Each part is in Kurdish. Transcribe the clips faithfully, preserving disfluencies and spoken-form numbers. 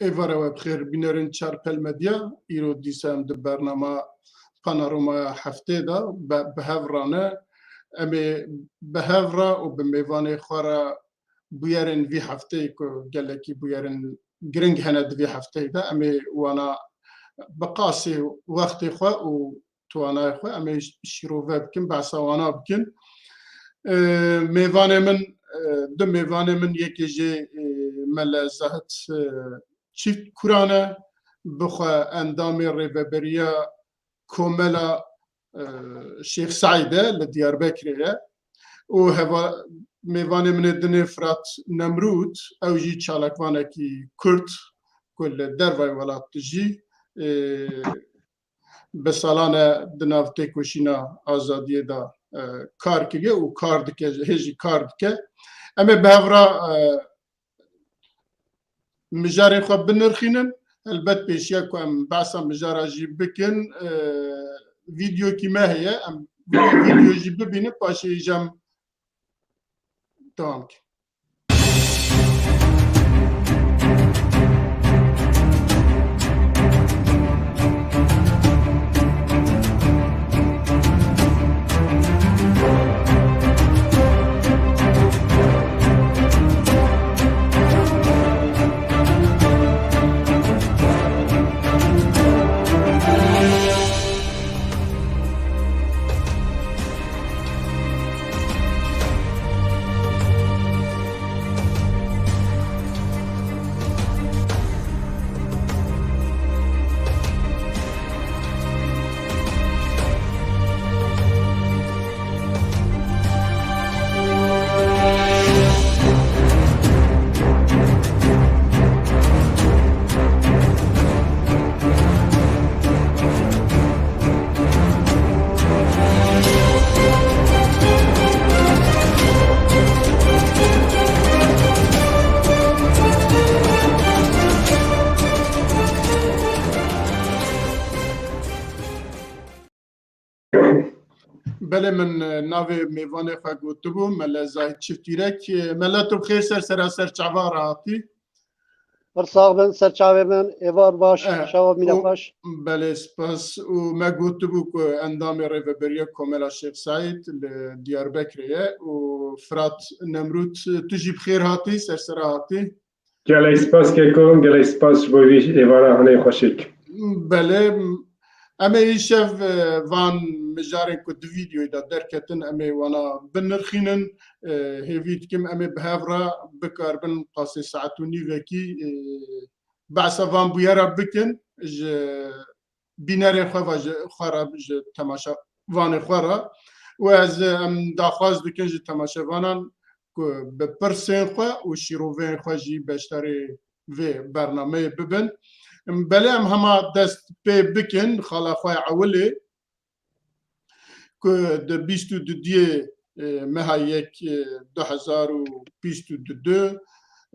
Êvara we bi xêr bînerên Çarpel Medya. Îro dîsa em di bernama Panorama heftê de be-, bi hev re ne. Em ê bi hev re û bi mêvanê xwe re bûyerên vî hefteyê ku gelekî bûyerên giring hene di vî hefteyê de, em ê wana bi qasî wextê xwe û towanayê xwe em ê şîrove bikin, behsa wana bikin. Ê, mêvanê min, ê, du mêvanê min, yekê jê, ê, Mele Zahid, ê, Çiftkuran e, bi xwe endamê rêveberiya Komela, e, Şêx Seîd e, li Diyarbekirê ye. Û heva-, mêvanê min ê dinê Firat Nemrûd, ew jî çalakvanekî Kurd ku li dervayê welat dijî, e, bi salan e di nav têkoşîna azadiyê de, e, kar kiriye û kar dike, hê jî kar dike. Em ê bi hev re, e, mijarê xwe binirxînin. Helbet pêşiya ku em behsa mijara jî bikin, e, vîdeokî me heye. Em vîdeo jî bibînin, paşê jî em dewam bikin. Belê, min, e, navê mêvanê xwe gotibû, Mele Zahîd Çiftîrek. E, Mele, tu bi xêr ser sera ser çava re hatî. Pir sax bin, ser çavê min, êvar baş, Eh, şewa mîna û, baş. Belê, spas. Û me gotibû ku endamê Rêveberiya Komela Şêx Seîd li Diyarbekirê ye û Firat Nemrûd, tu jî bi xêr hatî, ser sera hatî. Gelek spas Keko, gelek spas ji bo vî êvara hinê xweşik. Belê, em ê îşev, e, van mijarên ku di vîdeoyê de derketin, em ê wana binirxînin. E, hêvî dikim em ê bi hev re bikaribin qasê saet û nîvekî, e, behsa van bûyera bikin ji bînerên xwe ve, ji xwe re, ji temaşevanê xwe re. Û ez, em daxwaz dikin ji temaşevanan ku bi pirsên xwe û şîroveyên xwe jî beşdarê vê bernameyê bibin. Belê, em hema dest pê bikin, xala xwe ya ewilê ku di bîst û dudiyê, e, meha yek, e, du hezar û bîst û du,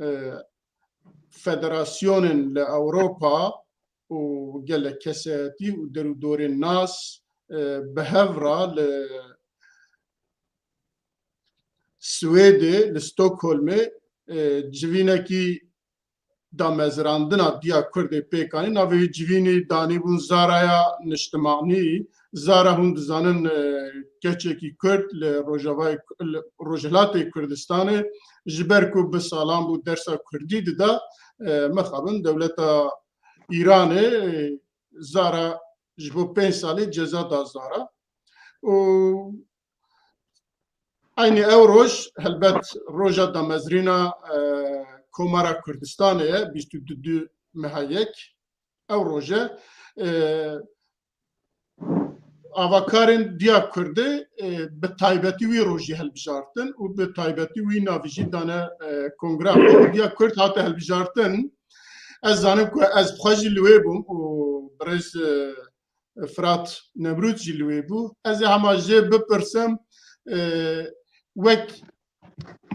e, federasyonên li Ewropa û gelek kesayetî û derûdorên nas, e, bi hev re li Swêdê, li Stockholmê, e, civînekî damezrandina diya Kurdê pêk anî. Navê wî civînî danîbûn Zaraya Niştimanî. Zara hûn dizanin, e, keçekî Kurd li Rojavayê, li Rojhilatê Kurdistanê ji ber ku bi salan bû dersa Kurdî dida, e, mixabin dewleta Îranê, e, Zara ji bo pênc salî ceza da Zara. Û eynî ew roj, helbet roja damezrîna, e, Komara Kurdistanê ye, bîst û du meha yek. Ew roje, e, avakarên diya Kurdê, e, bi taybetî wî rojî helbijartin û bi taybetî wî navî jî dane, e, kongra xwe. Diya Kurd hate helbijartin. Ez zanim ku ez bi xwe jî li wê bûm û birêz, e, Firat Nemrûd jî li wê bû. Ez ê hema jê bipirsim, e, wek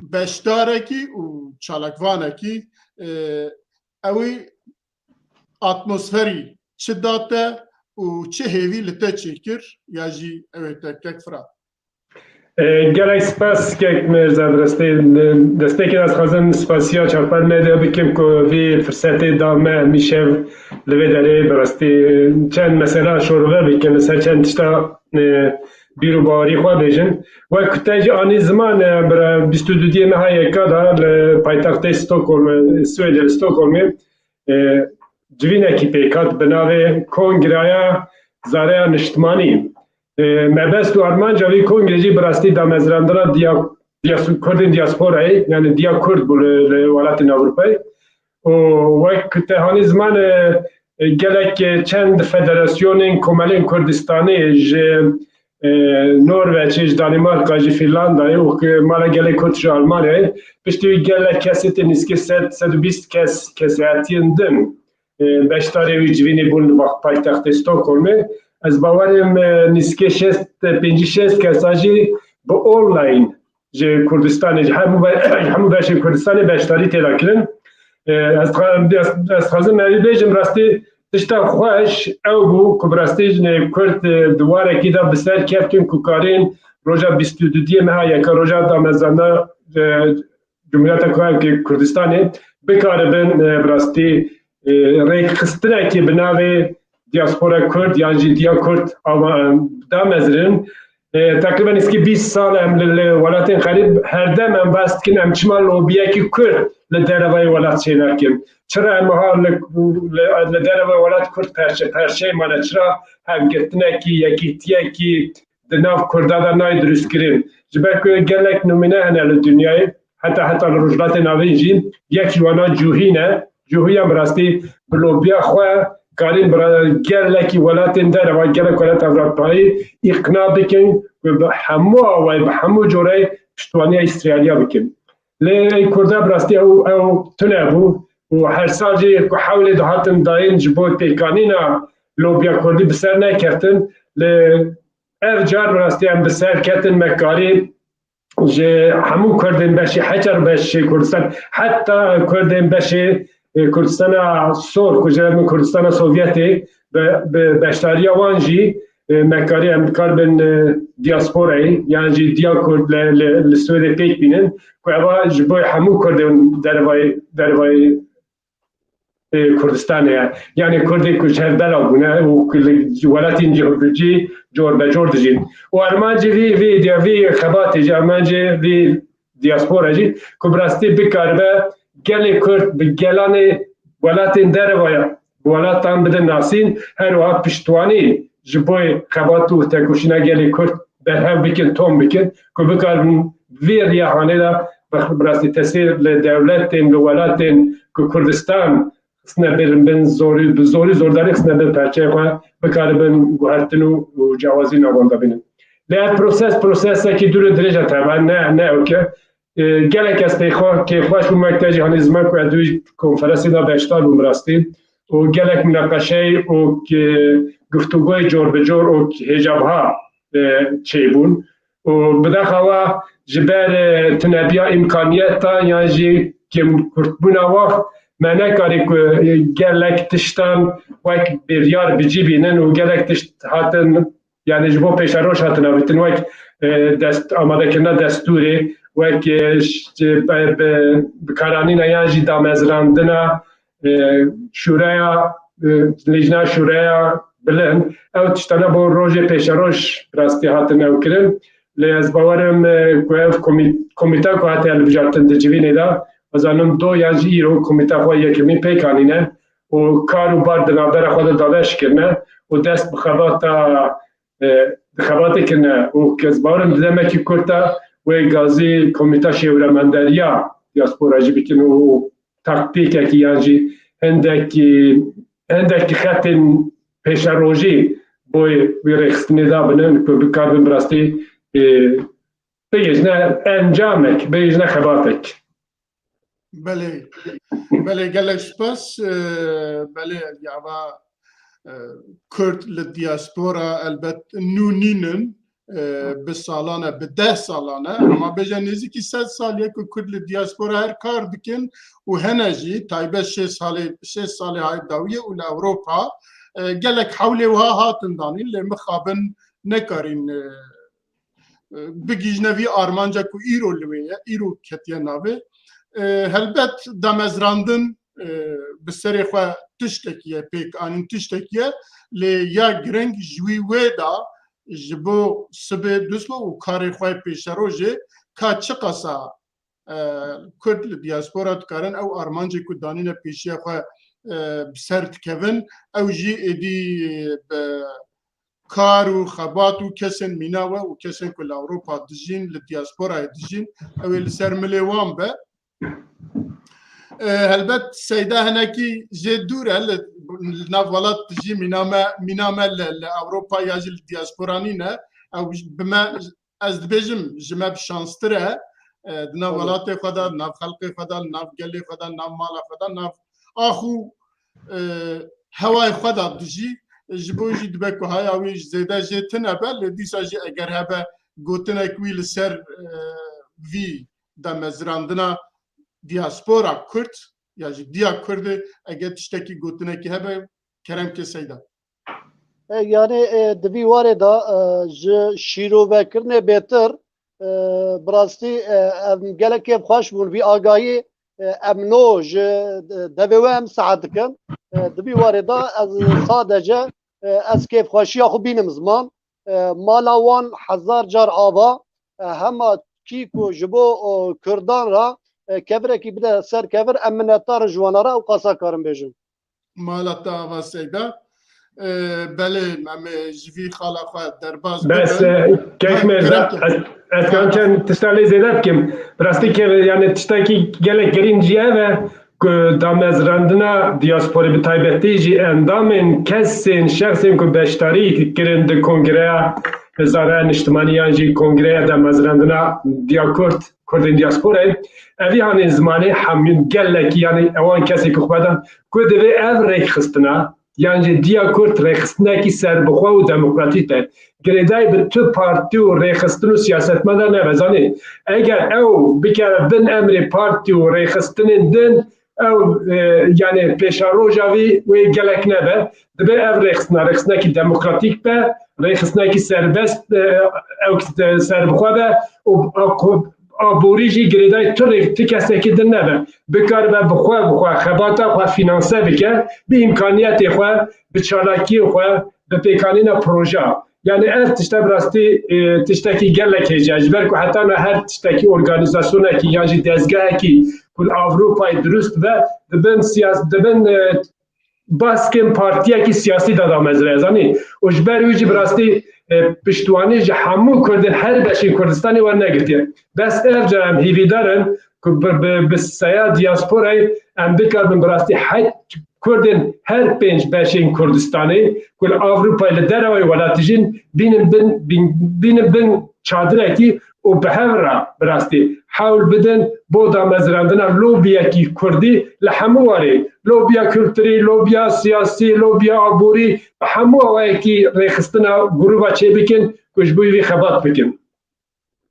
beşdarekî û çalakvanekî, e, ewî atmosferî çi da te û çi hêvî li te çêkir, ya jî ew ê te kek Firat? E, gelek spas kek Mirza, bi rastî, e, destpêkê ez xwazim spasiya Çavpar Medya bikim ku vî firsetê da me mîşev li vê derê, bi rastî, e, çend mesela şorove bikin, li ser çend tişta, e, bîr û bawerî xwe bêjin. Wek ku te jî anî ziman, e, bira bîst û duyê meha yeka da li paytextê Stockholm, e, Swêdê, li Stockholmê, e, civînekî pêk hat bi navê Kongreya Zareya Niştimanî. E, mebest û armanca vî kongre jî bi rastî damezrandina diya-, dias-, Kurdên diasporayê, yani diya Kurd bû li, li welatên Ewropayê. Û wek te hanî ziman, e, e, gelek, e, çend federasyonên komelên Kurdistanê ji, e, Norveçê, ji Danîmarka, ji Fînlandayê û ki mala gelê Kurd ji Almanyayê, piştî wî gelek kesê tê nîskê sed, sed û bîst kes, kesayetiyên din, e, beşdarê wî civînê bûn li bax-, paytextê Stockholmê. Ez bawerim, e, nîskê şêst, pêncî şêst kesa jî bi online ji Kurdistanê, ji hemû be-, ji hemû beşên Kurdistanê beşdarî tê de kirin. E, ez, ez, ez xwazim evî bêjim, rastî tişta xweş ew bû ku bi rastî jinê Kurd, e, di warekî de bi ser keftin ku karîn roja bîst û duyê meha yeka, roja damezrandina, e, Cumhuriyeta Ku-, Kurdistanê bikaribin, e, bi rastî, e, rêkxistinekê bi navê Diaspora Kurd yan jî Diya Kurd ava-, damezirin. E, teqrîben îskî bîst sal em li, li welatên xerîb herdem em behs dikin, em çima lobiyekî Kurd li derevayê welat çênakin? Çira em ha li, li, li derevayê welat Kurd perçe, perçeyê mane? Çira hevgirtinekî, yekîtiyekî di nav Kurda de nayê dirustkirin? Ji ber ku gelek nimûne hene li dinyayê, heta, heta li Rojhilatê Navîn jî, yek ji wana Cûhî ne. Cûhî ya bi rastî bi lobiya xwe karîn bi ra-, gelekî welatên dereva, gelek welat Ewropayî îqna bikin ku bi hemû awayî, bi hemû coreyê piştwaniya Îsraîliya bikin. Lê ey Kurda bi rastî ew, ew tune bû û her sal jî ku hewlê dihatin dayîn ji bo pêkanîna lobiya Kurdî bi ser nekeftin. Lê ev car bi rastî em bi ser ketin, me karî ji hemû Kurdên beşê, heçar beşê Kurdistan, heta Kurdên beşê, e, Kurdistana Sor, ku jê re dibin Kurdistana Sovyetê, bi, bi beşdariya wan jî, e, me karî, em dikaribin, e, diasporayê, yan jî diya Kurd li, li, li Swêdê pêk bînin, ku eva ji bo hemû Kurdên dervayê, dervayê, e, Kurdistanê ye. Yanî Kurdên ku ji hev bela bûne û ku li welatên cih-, cih cor be cor dijîn. Û armancê vî, vî, vî xebatê jî, armancê vî diaspora jî, ku bi rastî bikaribe gelê Kurd bi gelanê welatên derevaya, bi welatan bidin nasîn, her wiha piştwanî ji bo xebat û tekoşîna gelê Kurd berhev bikin, tom bikin, ku bikaribin vê riya hanê de bi, bi rastî tesîr li dewletên, li welatên ku Kurdistan xistine bin, bin zorî, bi zorî zordarî xistine bin perçeyê xwe, bikaribin guhertin û, û cewazî navenda bînin. Lê ev proses, prosesekî dûr û dirêj e, teben ne, ne ewk e. E, gelek ez pêxwe-, kêfxweş bûm wek te jî hanî ziman ku ez di wî konferansê de beşdar bûm rastî. Û gelek munaqeşeyê û, e, guftûgoyê cor bi cor û hêjabiha, e, çêbûn. Û bidaxewa ji ber, e, tunebiya îmkaniyeta yan jî kêmkurtbûna wext me nekarî ku, e, gelek tiştan wek biryar bi cî bînin û gelek tişt hatin, yani ji bo pêşeroj hatin avêtin, wek, e, dest, amadekirina destûrê, wek, e, ş-, bi, bi, bikaranîna yan jî damezrandina, e, şûreya, e, lêjna şûreya bilind. Ew tiştane bo rojê pêşeroj rastî hatin ew kirin. Lê ez bawerim, e, ku ev komî-, komîta ku hate hilbijartin di civînê de, ez zanim do yan jî îro komîta xwe yekemîn pêk anîne û kar û bar di navbera xwe de dabeş kirine û dest bi xebata, e, di xebatê kirine û ez bawerim di demekî kurt de wê gazî komîta şêwremenderiya diaspora jî bikin û taktîkekî yan jî hindekî, hindekî xetên pêşerojî bo wî rêxistinê dabinin ku bikaribin bi rastî, e, bigihîjne encamek, bigihîjne xebatek. Belê, belê, gelek spas. E, belê, ya va, e, Kurd li diaspora elbet nû nînin, e, bi salan e, bi deh salan e, ama bêje nêzîkî sed sal ye ku Kurd li diaspora her kar dikin û hene jî taybet şêst salê, şêst salê hay dawiyê û li Ewropa, e, gelek hewlê wiha hatin danîn, lê mixabin nekarîn, e, e, bigihîjine vî armanca ku îro li wê ye, îro ketiye navê. E, helbet damezrandin, e, bi serê xwe tiştekî ye, pêkanîn tiştekî ye, lê ya giring ji wî wê de ji bo sibê duslo û karê xwe pêşerojê ka çiqasa, e, Kurd li diaspora dikarin ew armancê ku danîne pêşiya xwe, e, bi ser dikevin, ew jî êdî bi kar û xebat û kesên mîna we û kesên ku li Ewropa dijîn, li diasporayê dijîn, ew ê li ser milê wan be. E, helbet Seyda hinekî jê dûr e, li, li nav welat dijî, mîna me, mîna me li, li Ewropa ya jî li diaspora nîne. Ew bi me, ez dibêjim, ji me bi şanstir e. E, di nav welatê xwe de, di nav xelkê xwe de, li nav gelê xwe de, li nav mala xwe de, li nav ax û, e, hewayê xwe de dijî. Ji bo jî dibe ku haya wî zêde jê tune be, lê dîsa jî eger hebe gotinek wî li ser, e, vî damezrandina diaspora Kurd ya jî diya Kurdê, eger tiştekî gotinekî hebe, kerem ke Seyda. E, yanî, e, di vî warê de, e, ji şîrovekirinê bêtir, e, bi rastî, e, em gelek kêfxweş bûn. Vî agahî, e, em no ji, e, devê we em sihet dikin. E, di vî warê de ez sadece, e, ez kêfxweşiya xwe bînim ziman. E, mala wan hezar car ava, e, hema kî ku ji bo, o, Kurdan re, e, kevirekî bide ser kevir, em minetdar in ji wana re, ew qasa karim bêjim. Mala te ava Seyda. E, belê, em ê ji vî xala xwe derbas Bes, bibin. e, keyf Ha, me, kerem ke. ez, ez karim çend tişta lê zêde bikim. Bi rastî ke, yani tiştekî gelek girîng jî ev e ku damezrandina diasporê, bi taybetî jî endamên kesên, şexsên ku beşdarî kirin di kongreya Hizara Niştimanî yan jî kongreya damezrandina diya Kurd, Kurdên diasporayê, evî hanên zimanê hemî gelekî, yani ewan kesê ku xwe dan ku divê ev rêkxistina, yan jî diya Kurd rêxistinekî serbixwe û demokratîk be. Girêdayî bi tu partî û rêxistin û siyasetmeda nebe. Zanî, eger ew bikeve bin emrê partî û rêxistinên din, ew, e, yani pêşeroja vî wê gelek nebe. Dibe ev rêxistina, rêxistinekî demokratîk be, rêxistinekî serbest, e, ew serbixwe be û, aborî jî girêdayî tu rê-, tu kesekî din nebe. Bikaribe bi xwe, bi xwe xebata xwe fînanse bike, bi îmkaniyetê xwe, bi çalakiyê xwe, bi pêkanîna proja. Yani ev tişte bi rastî, e, tiştekî gelek hêja. Ji ber ku heta niha her tiştekî, organîzasyonekî yan jî dezgehekî ku li Ewropayê dirust be, dibin siyas-, dibin, e, baskên partiyekî siyasî de damezre, zanî. Û ji ber wî jî bi rastî, e, piştwanî ji hemû Kurdên her beşên Kurdistanê wernegirtiye. Bes ev cara em hîvîdar in ku bi, bi, bi saya diasporayê em bikaribin bi rastî hek Kurdên her pênc beşên Kurdistanê ku li Ewropayê li dereweyê welat dijîn, bînin bin, bin, bînin bin çadirekî û bi hev re bi rastî hewl bidin bo damezrandina lobiyekî kurdî li hemû warê, lobiya kulturî, lobiya siyasî, lobiya aborî, bi hemû awayekî rêxistina grûva çêbikin ku ji bo vî xebat bikin.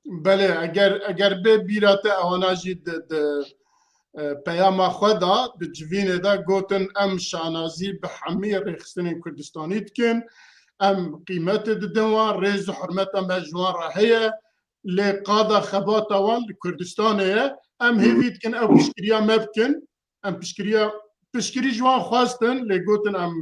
Belê, eger, eger bê bîra te ewana jî di, di, e, peyama xwe de, di civînê de gotin, em şanazî bi hemî rêxistinên Kurdistanî dikin, em qîmetê didin wan, rêz û hurmeta me ji wan re heye, lê qada xebata wan li Kurdistanê ye. Em hêvî dikin ew piştgiriya me bikin. Em piştgiriya, piştgirî ji wan xwestin, lê gotin em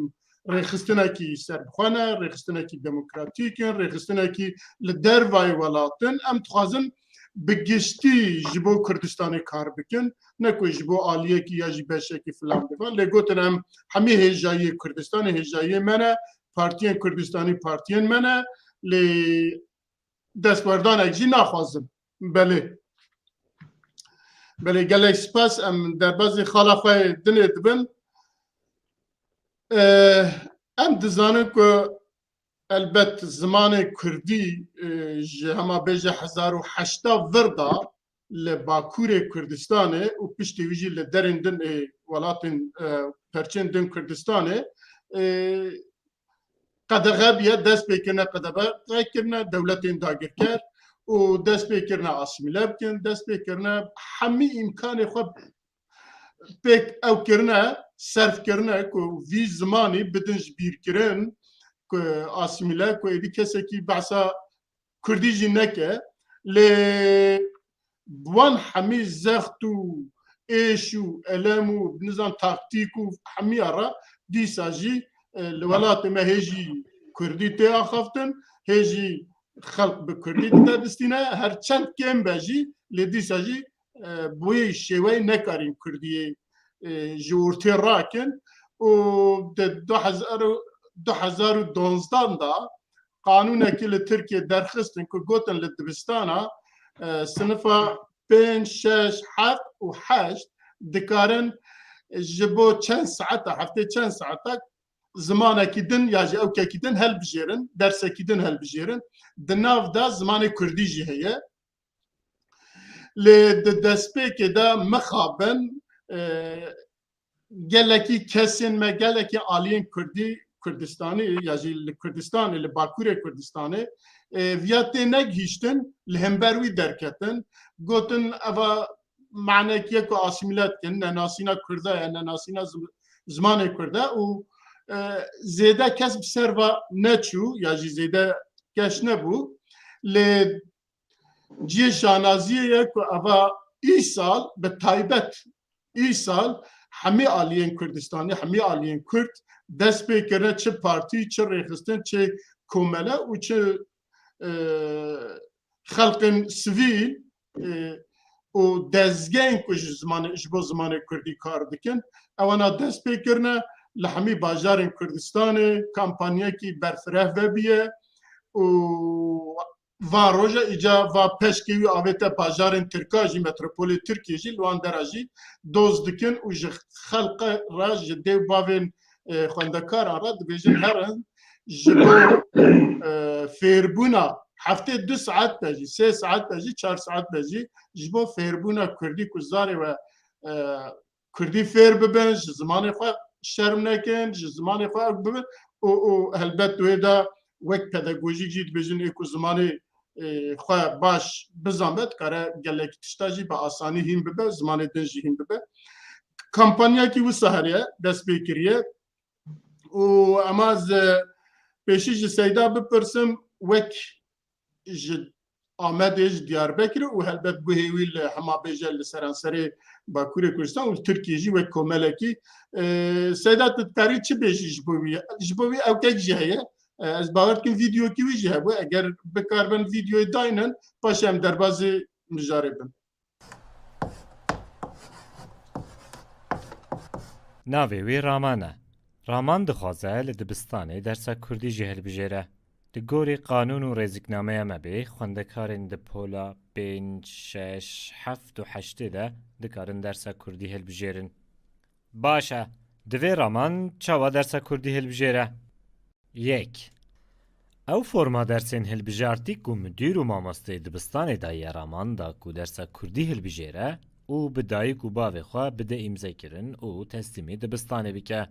rêxistinekî serbixwe ne, rêxistinekî demokratîk in, rêxistinekî li dervayê welat in. Em dixwazin bi giştî ji bo Kurdistanê kar bikin, ne ku ji bo aliyekî ya jî beşekî filan bibe. Lê gotin em hemî hêjayiyê Kurdistanê hêjayiyê me ne, partiyên Kurdistanî partiyên me ne, lê destwerdanek jî naxwazim. Belê. Belê, gelek spas. Em derbazî xala xwe yê dinê dibin. Ee, em dizanin ku elbet zimanê kurdî, e, ji hema bêje hezar û heşta vir de li Bakurê Kurdistanê û piştî wî jî li derên din ê welatên, e, perçên din Kurdistanê, e, qedexe bûye, dest pê kirine qedexe kirine dewletên dagirker û dest pê kirine asîmîle bikin, dest pê kirine hemî îmkanê xwe pêk ew kirine, serf kirine ku vî zimanî bidin ji bîr kirin, ku asîmîle, ku êdî kesekî behsa Kurdî jî neke. Lê bi wan hemî zext û êş û elem û nizam taktîk û hemiya re dîsa jî, e, li welatê me hê jî Kurdî tê axaftin, hê jî xelk bi Kurdî dide distîne, her çend kêm be jî, lê dîsa jî, e, bi wê şêweyê nekarîn Kurdiyê, e, ji ortê rakin û di du hezar û, du hezar û duwazdeh de qanûnekî li Tirkiyê derxistin ku gotin li dibistana, e, sinifa pênc, şeş, heft û heşt dikarin ji bo çend saeta, heftê çend saeta zimanekî din ya jî ewkekî din helbijêrin, dersekî din helbijêrin. Di nav de zimanê kurdî jî heye. Lê di destpêkê de mixabin, e, gelekî kesên me, gelekî aliyên kurdî, Kurdistanî ya jî li Kurdistanê, li Bakurê Kurdistanê, e, viya tê negihîştin, li hember wî derketin. Gotin, eva manekî ye ku asîmîle dikin, nenasîna kurda ye, nenasîna zim-, zimanê kurda û, e, zêde kes bi ser va neçû ya jî zêde geş nebû. Lê cihê şanaziyê ye ku eva îsal, bi taybet îsal hemî aliyên Kurdistanê, hemî aliyên Kurd dest pê kirine, çi partî, çi rêxistin, çi komele û çi, e, xelqên sivîl, e, û dezgehên ku ji zimanê, ji bo zimanê Kurdî kar dikin, ewana dest pê kirine, li hemî bajarên Kurdistanê kampanyekî berfireh vebiye û van roja îca va peşkê wî avête bajarên Tirka jî, metropolê Tirkiyê jî, li wan dera jî doz dikin û ji xelqe re, ji dê û bavên, e, xwendekaran re dibêjin, herin ji bo, e, fêrbûna heftê du saet be jî, sê saet be jî, çar saet be jî, ji bo fêrbûna kurdî ku zarê we, e, kurdî fêr bibin, ji zimanê xwe şerm nekin, ji zimanê xwe ew bibin û, û helbet wê de wek pedagojîk jî dibêjin, ê ku zimanê, e, xwe baş bizanbe, dikare gelekî tişta jî bi asanî hîn bibe, zimanê din jî hîn bibe. Kampanyakî wisa heriye, dest pê kiriye û ema ez pêşî ji Seyda bipirsim, wek ji Amedê, ji Diyarbekirê û helbet guhê wî li hema bêje li seranserê Bakurê Kurdistan û li Tirkiyê jî wek komelekî. E, Seyda, tu dikarî çi bêjî ji bo wî? Ji bo wî ewkek jî heye. E, ez bawer dikim vîdeokî wî jî hebû. Eger bikaribin vîdeoyê daynin, paşê em derbazê mijarê bin. Navê wî Raman e. Raman dixwaze li dibistanê dersa kurdî jî hilbijêre. Di gorî qanûn û rêziknameya me bê, xwendekarên di pola pênc, şeş, heft û heştê de dikarin dersa kurdî hilbijêrin. Baş e, divê Raman çawa dersa kurdî hilbijêre? Yek. Ew forma dersên hilbijartî ku mudîr û mamosteyê dibistanê daye Raman da ku dersa kurdî hilbijêre û bi dayik û bavê xwe bide îmzekirin û teslîmî dibistanê bike.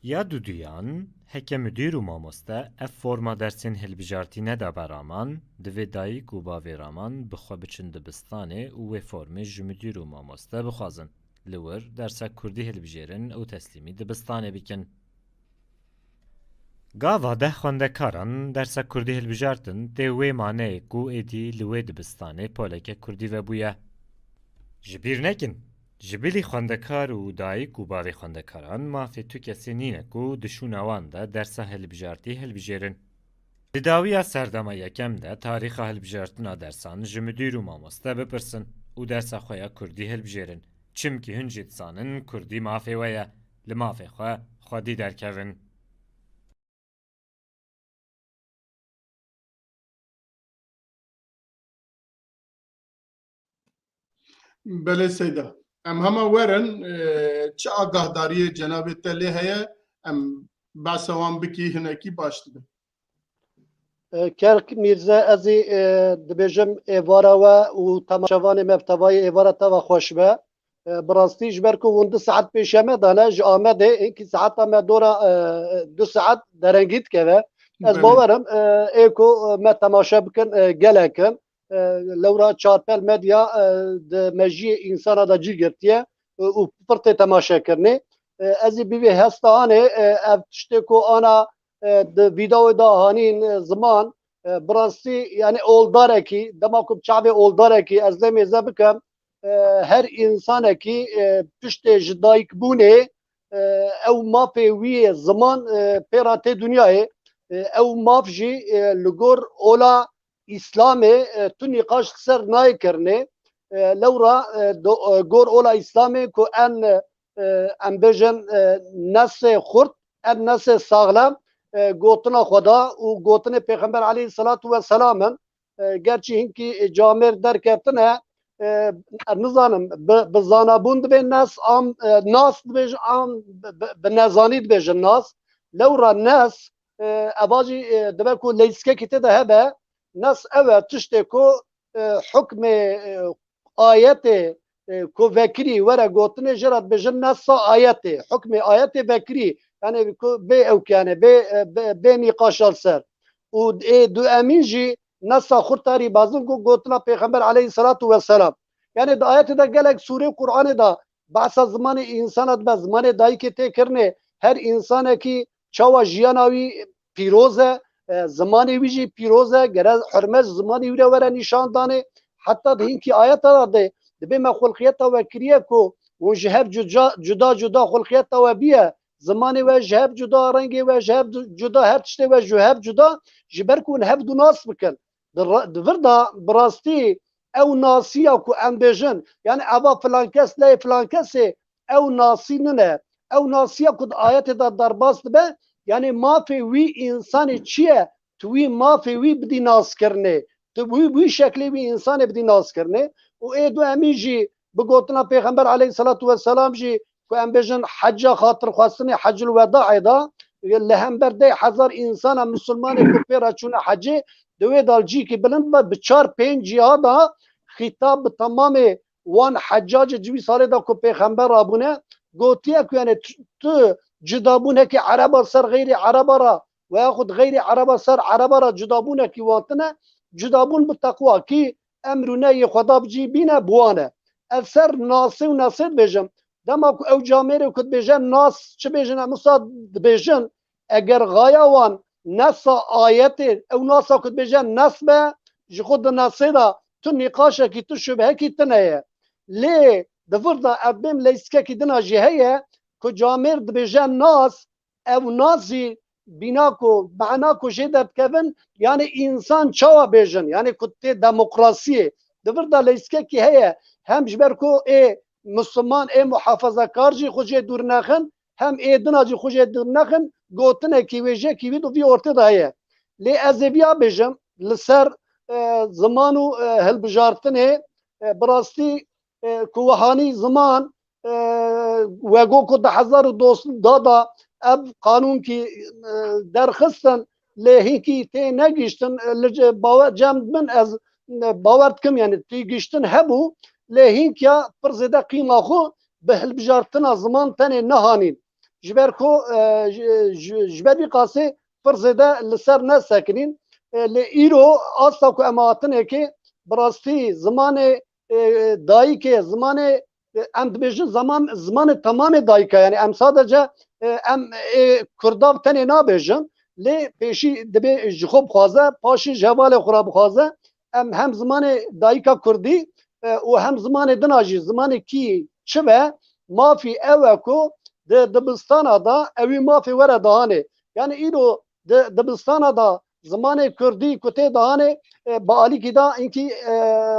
Ya duduyan, heke mudîr û mamoste ev forma dersên hilbijartî nedabe Raman, divê dayik û bavê Raman bi xwe biçin dibistanê û wê formê ji mudîr û mamoste bixwazin. Li wir dersa kurdî hilbijêrin û teslîmî dibistanê bikin. Gava deh xwendekaran dersa kurdî hilbijartin, tê wê maneyê ku êdî li wê dibistanê poleke kurdî vebûye. Ji bîr nekin, ji bilî xwendekar û dayik û bavê xwendekaran mafê tu kesê nîne ku di şûna wan de dersa hilbijartî hilbijêrin. Di dawiya serdema yekem de tarîxa hilbijartina dersan ji mudîr û mamoste bipirsin û dersa xwe ya kurdî hilbijêrin. Çimkî hûn jî dizanin kurdî mafê we ye. Li mafê xwe xwedî derkevin. Belê Seyda. Em hema werin, e, çi agahdariyê cenabê te lê heye, em behsa wan bikî hinekî baş dibe. E, Kerk Mîrze, ez ê, e, dibêjim êvara we û temaşevanê me bi tevayî êvara te ve xweş be. E, bi rastî ji ber ku hûn du saet pêşiya me dane, ji Amedê hinkî saeta me dora, e, du saet derengî dikeve. Ez Belê. bawer im, e, ê ku, e, me temaşe bikin, e, gelek in. E, lewra Çarpel Medya, e, di mejiyê însana de cî girtiye, e, û pir tê temaşekirinê. E, ez ê bi vê hesta anê, e, ev tiştê ku ana, e, di vîdeoyê de hanîn, e, ziman, E, bi rastî, yani oldarekî, dema ku bi çavê oldarekî ez lê mêze bikim, e, her însanekî, e, piştê ji dayikbûnê, e, ew mafê wî yê ziman, e, pê re tê dinyayê. E, ew maf jî, e, li gor ola Îslamê, e, tu nîqaş li ser nayê kirinê. E, lewra, e, do, e, gor ola Îslamê ku en, e, em bêjin, e, nesê xurt, en nesê saxlem, e, gotina Xweda û gotinê Pêxember aleyhisselatu vesselam in. E, gerçî hinkî camêr derketine, e, nizanim, bi, bi zanabûn dibê nes, am, e, nas dibêjin, am bi, bi, bi nezanî dibêjin nas. Lewra nes, e, eva jî, e, dibe ku leyskekî tê de hebe, nas ew e, tiştê ku, e, hukmê, e, ayetê, e, ku vekirî were gotinê, jê re dibêjin nesa ayetê, hukmê ayetê vekirî, yani ku bê ewkene, bê, e, bê, bê nîqaşa li ser. Û ê du emîn jî nesa xurtarî bazin ku gotina Pêxember aleyhisselatu vesselam. Yani di ayetê de gelek sûrê Qur'anê de behsa zimanê însana dibe, zimanê dayikê tê kirinê, her însanekî çawa jiyana wî pîroz e, e, zimanê wî jî pîroz e, gere hurmet ji zimanê wî re were nîşan danê. Heta di hinkî ayeta de dibê me xulqiyeta we kiriye ku hûn ji hev cuca, cuda cuda xulqiyeta we bûye, zimanê we ji hev cuda, rengê we ji hev du-, cuda, her tiştê we ji hev cuda, ji ber ku hûn hev du nas bikin. Di ra-, di vir de bi rastî ew nasiya ku em bêjin, yani eva filan kes lê filan kesê, ew nasî nine. Ew nasiya ku di ayetê de derbas dibe, yani mafê wî însanê çi ye? Tu wî mafê wî bidî naskirinê. Tu wî, wî şeklê wî însanê bidî naskirinê. Û ê du emîn jî bi gotina Pêxember aleyhisselatu vesselam jî ku em bêjin hecca xatirxwestinê Hecul Wedaê de, li hember deh hezar însana misilmanê ku pê re çûne hecê, di wê de li cîkî bilind be, bi çar pênc ciha de xîtab bi temamê wan heccacê di wî salê de ku pêxember rabûne, gotiye ku yani tu, tu cudabûnekî Ereba ser xeyrî Ereba re, veya xwe di xeyrî Ereba ser Ereba re cudabûnekî wan tine, cudabûn bi teqwa kî emr û nehyê Xweda bi cî bîne, bi wan e. Ez ser nasê û nesê dibêjim. Dema ku ew camêrê ku dibêje nas, çi bêjin, em wisa dibêjin, eger xaya wan nesa ayetê, ew nasa ku dibêje nes be, ji xwe di nesê de tu nîqaşekî, tu şubhekî tune ye. Lê di vir de ev bêm leyskekî dina jî heye ku camêr dibêje nas, ew nas jî bîna ku, mana ku jê derdikevin, yani însan çawa bêjin, yani ku tê demokrasiyê. Di vir de leyskekî heye, hem ji ber ku ê Misliman, ê muhafazakar jî xwe jê dûr nexin, hem ê dina jî xwe jê dûr nexin, gotinekî wêjekî wî di vî ortê de heye. Lê ez ê viya bêjim, li ser, e, ziman û, e, hilbijartinê, e, bi rastî, e, ku wihanî ziman, e, wego ku di hezar û da de ev qanûnkî, e, derxistin, lê hinkî tê negihiştin, e, li ce-, bawer cem min ez, e, bawer dikim, yani tê gihiştin hebû, lê hinkiya pir zêde qîma xwe bi hilbijartina ziman tenê nehanîn. Ji ber ku, e, ji, ji, ji ber vî qasê pir zêde li ser nesekinîn. E, lê îro asta ku em hatinekê bi rastî zimanê, e, dayikê, zimanê, e, em dibêjin zaman, zimanê temamê dayika, yani em sadece, e, em ê Kurdav tenê nabêjin, lê pêşî dibê ji xwe bixwaze, paşî ji hevalê xwe re bixwaze, em hem zimanê dayika kurdî, e, û hem zimanê dina jî, zimanê kî çi be, mafî ew e ku di dibistana de ewî mafê were dahanê. Yani îro di dibistana de zimanê kurdî ku tê dahanê, e, bi alîkî de inkî, e,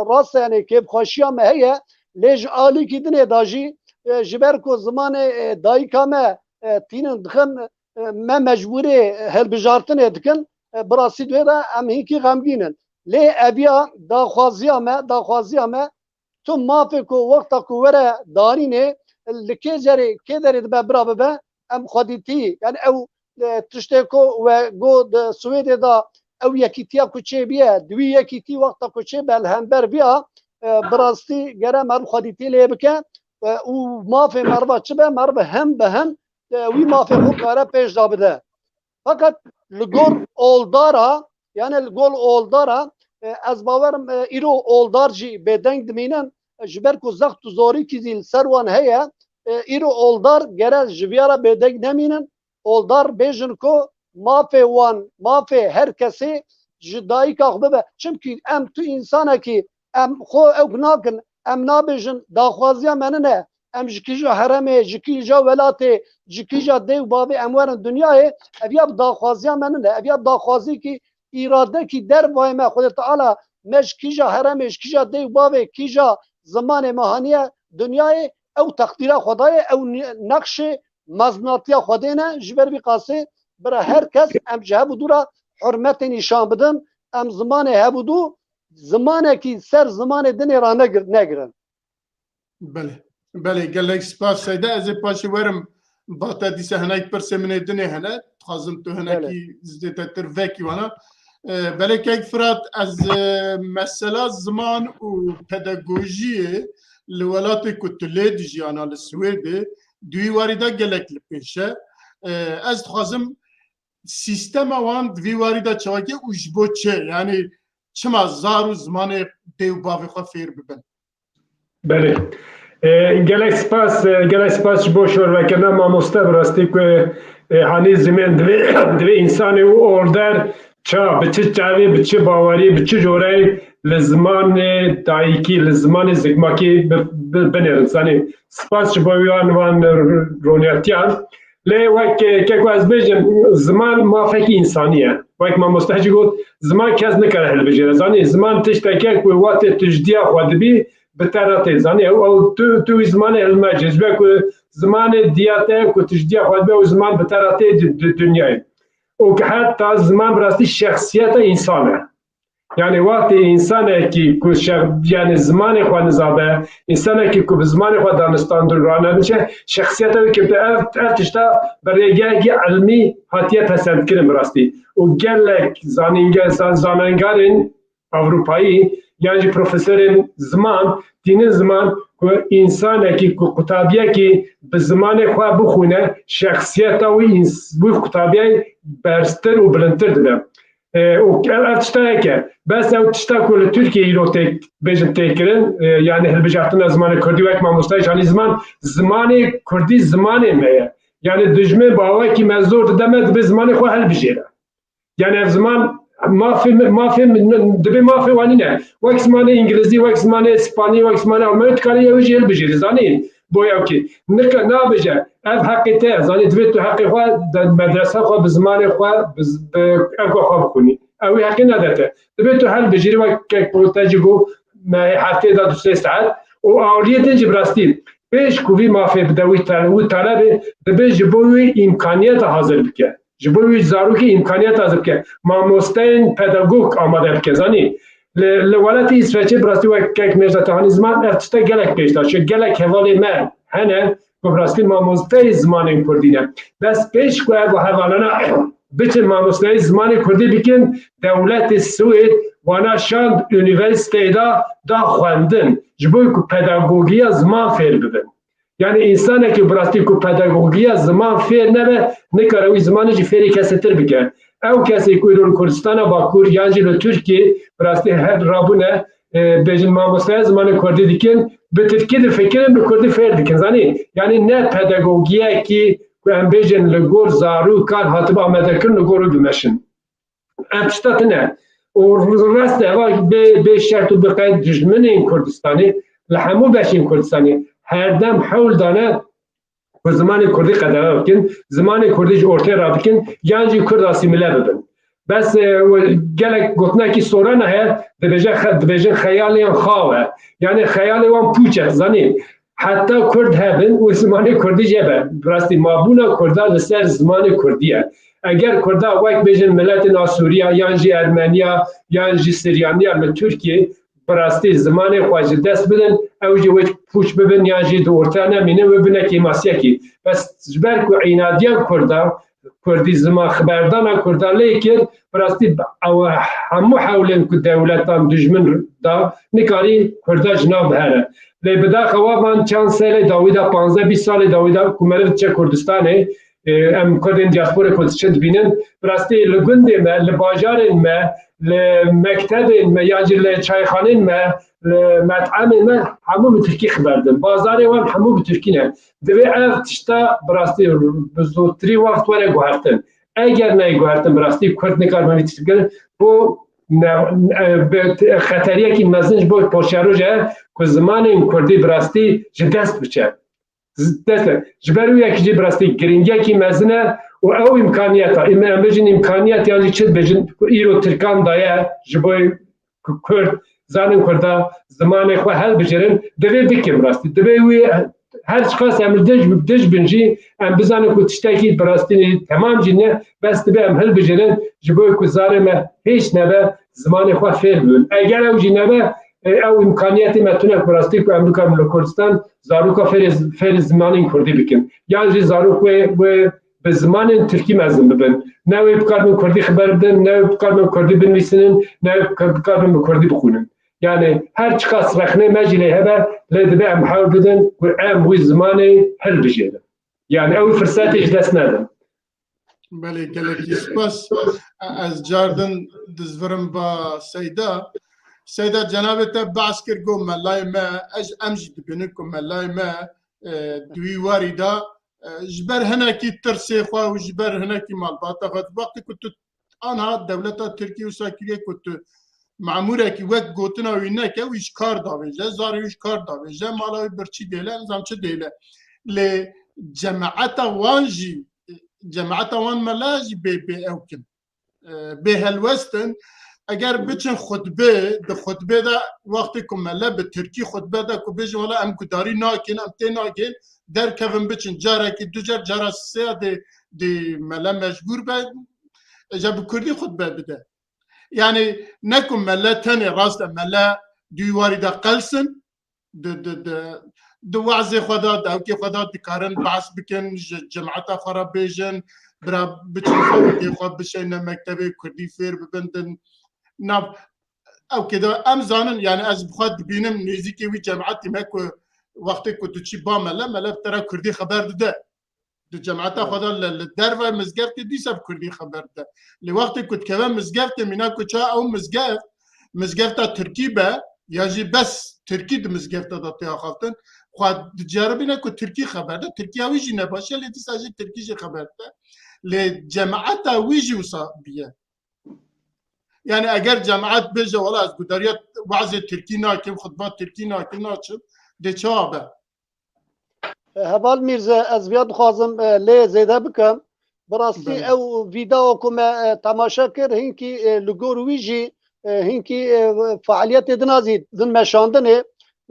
rast e, yani kêfxweşiya me heye, lê ji alîkî dinê de jî, e, ji ber ku zimanê, e, dayika me, e, tînin dixin, e, me mecbûrê hilbijartinê dikin, e, bi rastî di wê de em hinkî xemgîn in. Lê eviya daxwaziya me, daxwaziya me, tu mafê ku wexta ku were danînê, li kê cerê, kê derê dibe bira bibe, em xwedîtî, yani ew, e, tiştê ku we got di Swêdê de ew yekîtiya ku çêbûye, di wî yekîtî wexta ku çêbe li hember viya, e, bi rastî gere meriv xwedîtî lê bike, e, û mafê meriva çi be, meriv hem bi hem, e, wî mafê xwe kare pêş de bide. Fakat li gor oldara, yani li gor oldara, e, ez bawerim, e, îro oldar jî bêdeng dimînin, e, ji ber ku zext û zorîkî zî li ser wan heye, e, îro oldar gere ji viya re bêdeng nemînin, oldar bêjin ku mafê wan, mafê her kesê ji dayika xwe bibe. Çimkî em tu însanekî, em xwe ew nakin, em nabêjin daxwaziya me nine, em ji kîja heremê, ji kîja welatê, ji kîja dê û bavê em werin dinyayê, ev ya bi daxwaziya me nine, ev ya daxwazîkî îradekî dervayê me, Xwedê Teala me ji kîja heremê, ji kîja dê û bavê, kîja zimanê me haniye dinyayê, ew teqdîra Xwedayê, ew ni-, nexşê meznatiya Xwedê ne. Ji ber vî qasê bira her kes em ji hev û dû re hurmetê nîşan bidin. Em zimanê hev û dû, zimanekî ser zimanê dinê re negir-, negirin. Belê. Belê, gelek spas Seyda. Ez ê paşê werim ba te, dîsa hinek pirsê min ê dinê hene. Dixwazim tu hinekî zêdetir vekî wana. E, belê kek Firat, ez, e, mesela ziman û pedagojiyê li welatê ku tu lê dijiyana, li Swêdê, di wî warî de gelek li pêş e. E, ez dixwazim sîstema wan di vî warî de çawa ye û ji bo çi? Yanî çima zar û zimanê dê û bavê xwe fêr bibin? Belê. E, gelek spas, e, gelek spas ji bo şorvekirina mamoste, bi rastî ku, e, hanî zimên divê, divê însanê û order ça, bi çi çavê, bi çi bawerî, bi çi joreyê li zimanê dayikî, li zimanê zikmakî bi-, bi-, binêrin. Zanî, spas ji bo wan, wan roniyatiyan. Lê wek, e, keko ez bêjim, ziman mafekî însanî ye. Wek mamoste jî got, ziman kes nikare hilbijêre. Zanî, ziman tiştek e ku wextê tu ji diya xwe dibî, bi te re tê. Zanî, ew, ew tu, tu wî zimanê hilmejê. Ji ber ku zimanê diya te ku tu ji diya xwe dibî, ew ziman bi te re tê di, di dinyayê. Û ki heta ziman bi rastî şexsiyeta însan e. Yani wextê însanekî ku şex-, yani zimanê xwe nizabe, însanekî ku bi zimanê xwe danistandin rane diçe, şexsiyeta wî kevte. Ev, ev tişta bi rêgehekî ilmî hatiye pesendkirin bi rastî. Û gelek zanînge-, zan-, zanengarên Ewropayî yan jî profesorên ziman tînin ziman ku însanekî ku qutabiyekî bi zimanê xwe bixwîne, şexsiyeta wî ins-, wî qutabiyê berztir û bilindtir dibe. E, û ev, ev tişta yek e. Bes ew tişta ku li Tirkiyeyê îro tê, bêjin tê kirin, e, yani hilbijartina zimanê kurdî wek mamoste Canî ziman, zimanê kurdî zimanê me ye. Yani dijmin bi awakî me zor dide me, dibe zimanê xwe hilbijêre. Yani ev ziman mafê min, mafê min, dibe mafê wan nîne. Wek zimanê îngilizî, wek zimanê spanî, wek zimanê almanî, tu karî ew jî hilbijêrî, zanî? Bo ew kî nika nabêje, ev heqê te ye, zanî, divê tu heqê xwe di medresa xwe bi zimanê xwe, bi z-, bi erka xwe bixwînî. Ew ê heqê nede te. Divê tu hilbijêrî, wek kek te jî got, me heftê de du sê saet û awiriyê din jî bi rastî pêş ku vî mafê bide wî tale-, wî talebê, divê ji bo wî îmkaniyeta hazir bike. Ji bo wî zarokê îmkaniyet hazir bike. Mamosteyên pedagog amade bike. Zanî, li, li welatê Îsveçê bi rastî wek kek Mêrza te hanî ziman, ev tişte gelek pêş de çû. Gelek hevalê me hene ku bi rastî mamosteyê zimanên kurdî ne. Bes pêş ku ev hevalana biçin mamosteyê zimanê kurdî bikin, dewletê Swêd wana şand unîversîteyê de da xwendin. Ji bo ku pedagogiya ziman fêr bibin. Yani însanekî bi rastî ku pedagogiya ziman fêr nebe, nikare wî zimanê jî fêrî kesê tir bike. Ew kesê ku îro li Kurdistana Bakur yan jî li Tirkiyê bi rastî her rabûne, e, bêjin mamosteya zimanê kurdî dikin, bi tirkî difikirin, bi kurdî fêr dikin. Zanî? Yani ne pedagogiyekî ku em bêjin li gor zarokan hatibe amadekirin li gor wî bimeşin. Ev tişta tune. Û rest e, eva bê, bê şert û bê qeyd dijminên Kurdistanê li hemû beşên Kurdistanê her dem hewl dane ku zimanê kurdî qedexe bikin, zimanê kurdî ji ortê rabikin, yan jî kurd asîmile bibin. Bes, e, we-, gelek gotinekî sorana heye, dibêje xe-, dibêjin xeyalê yan xaw e. Yani xeyalê wan pûç e, zanî? Heta kurd hebin û zimanê kurdî jê be. Bi rastî mabûna kurda li ser zimanê kurdî ye. Eger kurda wek bêjin miletên a Sûriya yan jî Ermeniya yan jî Siryaniya li Tirkiyê bi rastî zimanê xwe ji dest bidin, ew jî wê pûç bibin yan jî di orta nemînin, wê bine kêmasiyekî. Bes ji ber ku înadiya kurda, kurdî ziman xiberdana kurda lê kir, bi rastî ew hemû hewlên ku dewletan dijmin da nikarî kurda ji nav bihere. Lê bidaxewa van çand serê dawî de, panzdeh bîst salê dawî de ku meriv diçe Kurdistanê, e, em kurdên diasporê ku diçin dibînin, bi rastî li gundê me, li bajarên me, li mektebên me, yan jî li çayxanên me, li met'emên me, hemû bi tirkî xiber din. Bazarê wan hemû bi tirkî ne. Divê ev tişta bi rastî bi zûtirî wext were guhertin. Eger neyê guhertin, bi rastî kurd nikaribe vî tişt bikin. Bo ne-, e, bi-, xeteriyekî mezin ji bo paşeroja ye ku zimanên kurdî bi rastî ji dest biçe. Z-, dest e. Ji ber wê yekî jî bi rastî giringiyekî mezin e û ew îmkaniyeta, em, em bêjin îmkaniyet yan jî çi dibêjin ku îro Tirkan daye ji bo ku Kurd, zanên Kurda zimanê xwe hilbijêrin, divê bikin bi rastî. Divê wî her çiqas em li dij, dij bin jî em bizanin ku tiştekî bi rastî temam jî ne, bes divê em hilbijêrin ji bo ku zarê me hêç nebe zimanê xwe fêr bibin. Eger ew jî nebe, e, ew îmkaniyetê me tune ku bi rastî ku em bikarin li Kurdistan zaroka fêrê, fêrê zimanên Kurdî bikin. Yan jî zarok wê, wê bi zimanên Tirkî mezin bibin. Ne wê bikaribin Kurdî xeber bidin, ne wê bikaribin Kurdî binivîsinin, ne wê bikar-, bikaribin bi Kurdî bixwînin. Yani her çiqas rexnê me jî lê hebe, lê divê em hewl bidin ku em wî zimanê hilbijêrin. Yani ew firsetê ji dest nedin. Belê, gelekî spas. Ez cardin dizvirim ba Seyda. Seyda, cenabê te behs kir, got melayê me, ez, em jî dibînin ku melayê me, e, di wî warî de, e, ji ber hinekî tirsê xwe û ji ber hinekî malbata xwe, wextê ku tu anha dewleta Tirkî wisa kiriye ku tu memûrekî wek gotina wî neke, wî ji kar davêje, zarê wî ji kar davêje, mala wî birçî dêle, nizam çi dêle. Lê cemaeta wan jî, cemaeta wan mela jî bê, bê ew kin, e, bê helwest in. Eger biçin xutbê, di xutbê de wextê ku mele bi tirkî xutbe de ku bêjin, wela em gudarî nakin, em tê nagên, derkevin biçin, carekî du car, cara sê ya dê, dê mele mecbûr be, e, ja bi kurdî xutbe bide. Yani ne ku mele tenê rast e, mele di wî warî de qels in, di, di, di, di wazê xwe de, di ewkê xwe de dikarin behs bikin, ji cemaeta xwe re bêjin, bira biçin zarokê xwe bişeyne mektebê kurdî fêr bibin din. Nav ewkê de em zanin, yani ez bi xwe dibînim nêzîkê wî cemaetî me ku wextê ku tu çî ba mele, mele bi te re kurdî xeber dide. Di cemaeta xwe de li, li derve mizgeftê dîsa bi kurdî xeber dide. Lê wextê ku dikeve mizgeftê, mîna ku ça ew mizgeft, mizgefta tirkî be, ya jî bes tirkî di mizgefta de tê axaftin, xwe diceribîne ku tirkî xeber de, tirkiya wî jî ne baş e, lê dîsa jî tirkî jî xeber dide. Lê cemaeta wî jî wisa biye. Yani eger cemaet bêje, wela ez gudariya wazê tirkî nakim, xutba tirkî nakim, naçim, dê çawa be? Heval Mîrze, ez viya dixwazim, e, lê zêde bikim. Bi rastî Belê. ew vîdeo ku me, e, temaşe kir, hinkî, e, li gor wî jî, e, hinkî, e, faaliyetê din a zî din meşandinê.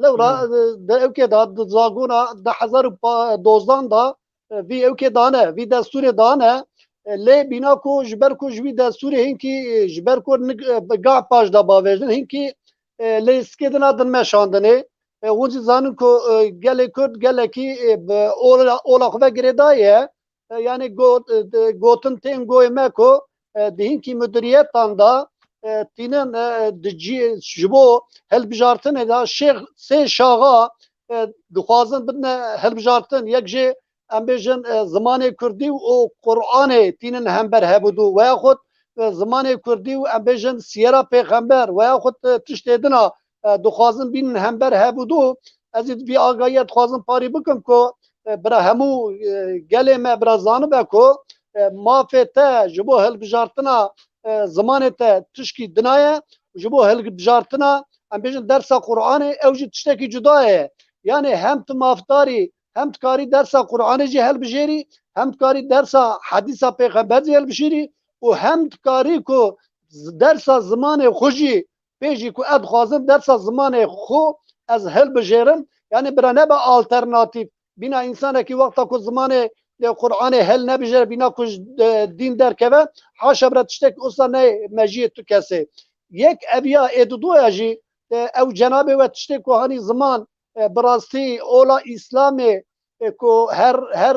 Lewra, Belê. e, di ewkê de, di zagona du hezar û dozdan de, e, vî ewkê dane, vî destûrê dane. E, lê bîna ku ji ber ku ji vî destûrê hinkî, e, ji ber ku nik-, e, bi gah paş de bavêjin, hinkî, e, lê sikê din a din meşandinê. E, hûn jî zanin ku, e, gelê Kurd gelekî, e, bi ola, ola xwe ve girêdayî ye. E, yani got, e, de, gotin tên goyê me ku, e, di hinkî mudirîyetan de, e, tînin, e, di cî-, ji bo hilbijartinê de şêx-, sê şaxa, e, dixwazin bidine hilbijartin. Yek jê em bêjin, e, zimanê kurdî û Qur'anê tînin hember hevûdû, veyaxud, e, zimanê kurdî û em bêjin siyera pêxember, veyaxud, e, tiştê din a, e, dixwazin bînin hember hevûdû. Ez ê vî agahiya dixwazim parî bikim ku, e, bira hemû, e, gelê me bira zanibe ku, e, mafê te ji bo hilbijartina, e, zimanê te tişkî dina ye, ji bo hilbijartina, em bêjin, dersa Qur'anê, ew jî tiştekî cuda ye. Yani hem tu mafdarî, hem dikarî dersa Qur'anê jî hilbijêrî, hem dikarî dersa hedîsa pêxember jî hilbijêrî û hem dikarî ku z-, dersa zimanê xwe jî pê jî ku ez dixwazim dersa zimanê xwe ez hilbijêrim, yani bira nebe alternatîf. Bîna însanekî wexta ku zimanê, e, Qur'anê hil nebijêre, bîna ku ji, e, dîn derkeve, haşa bira tiştek wisa neyê mejiyê tu kesê. Yek eviya ê didoya jî, e, ew cenabê we tiştê ku hanî ziman, e, bi rastî ola Îslamê, e, ku her, her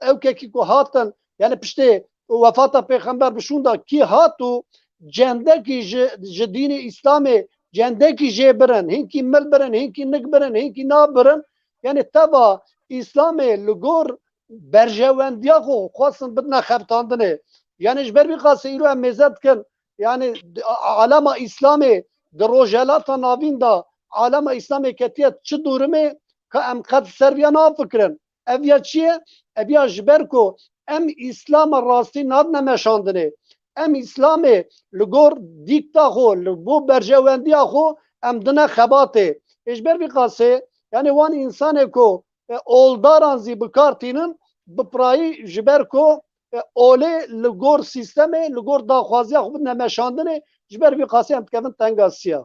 ewkekî ku hatin, yani piştê wefata Pêxember bi şûnda kî hat û cendekî ji, ji dînê Îslamê cendekî jê birin, hinkî mil birin, hinkî nik birin, hinkî nav birin, yani teva Îslamê li gor berjewendiya xwe xwestin bidine xebitandinê. Yani ji ber vî qasê îro em mêze dikin, yani a-, alema Îslamê di Rojhelata Navîn de alema Îslamê ketiye çi dûrimê ka em qet ser viya nafikirin. Ev ya çi ye? Ev ya ji ber ku em Îslama rastî nadine meşandinê. Em Îslamê li gor dîkta xwe, li bo berjewendiya xwe em dine xebatê. Ê ji ber vî qasê, yani wan însanê ku, e, oldaran zî bi kar tînin, bi pirayî ji ber ku, e, olê li gor sîstemê, li gor daxwaziya xwe bidine meşandinê, ji ber vî qasê em dikevin tengasiya.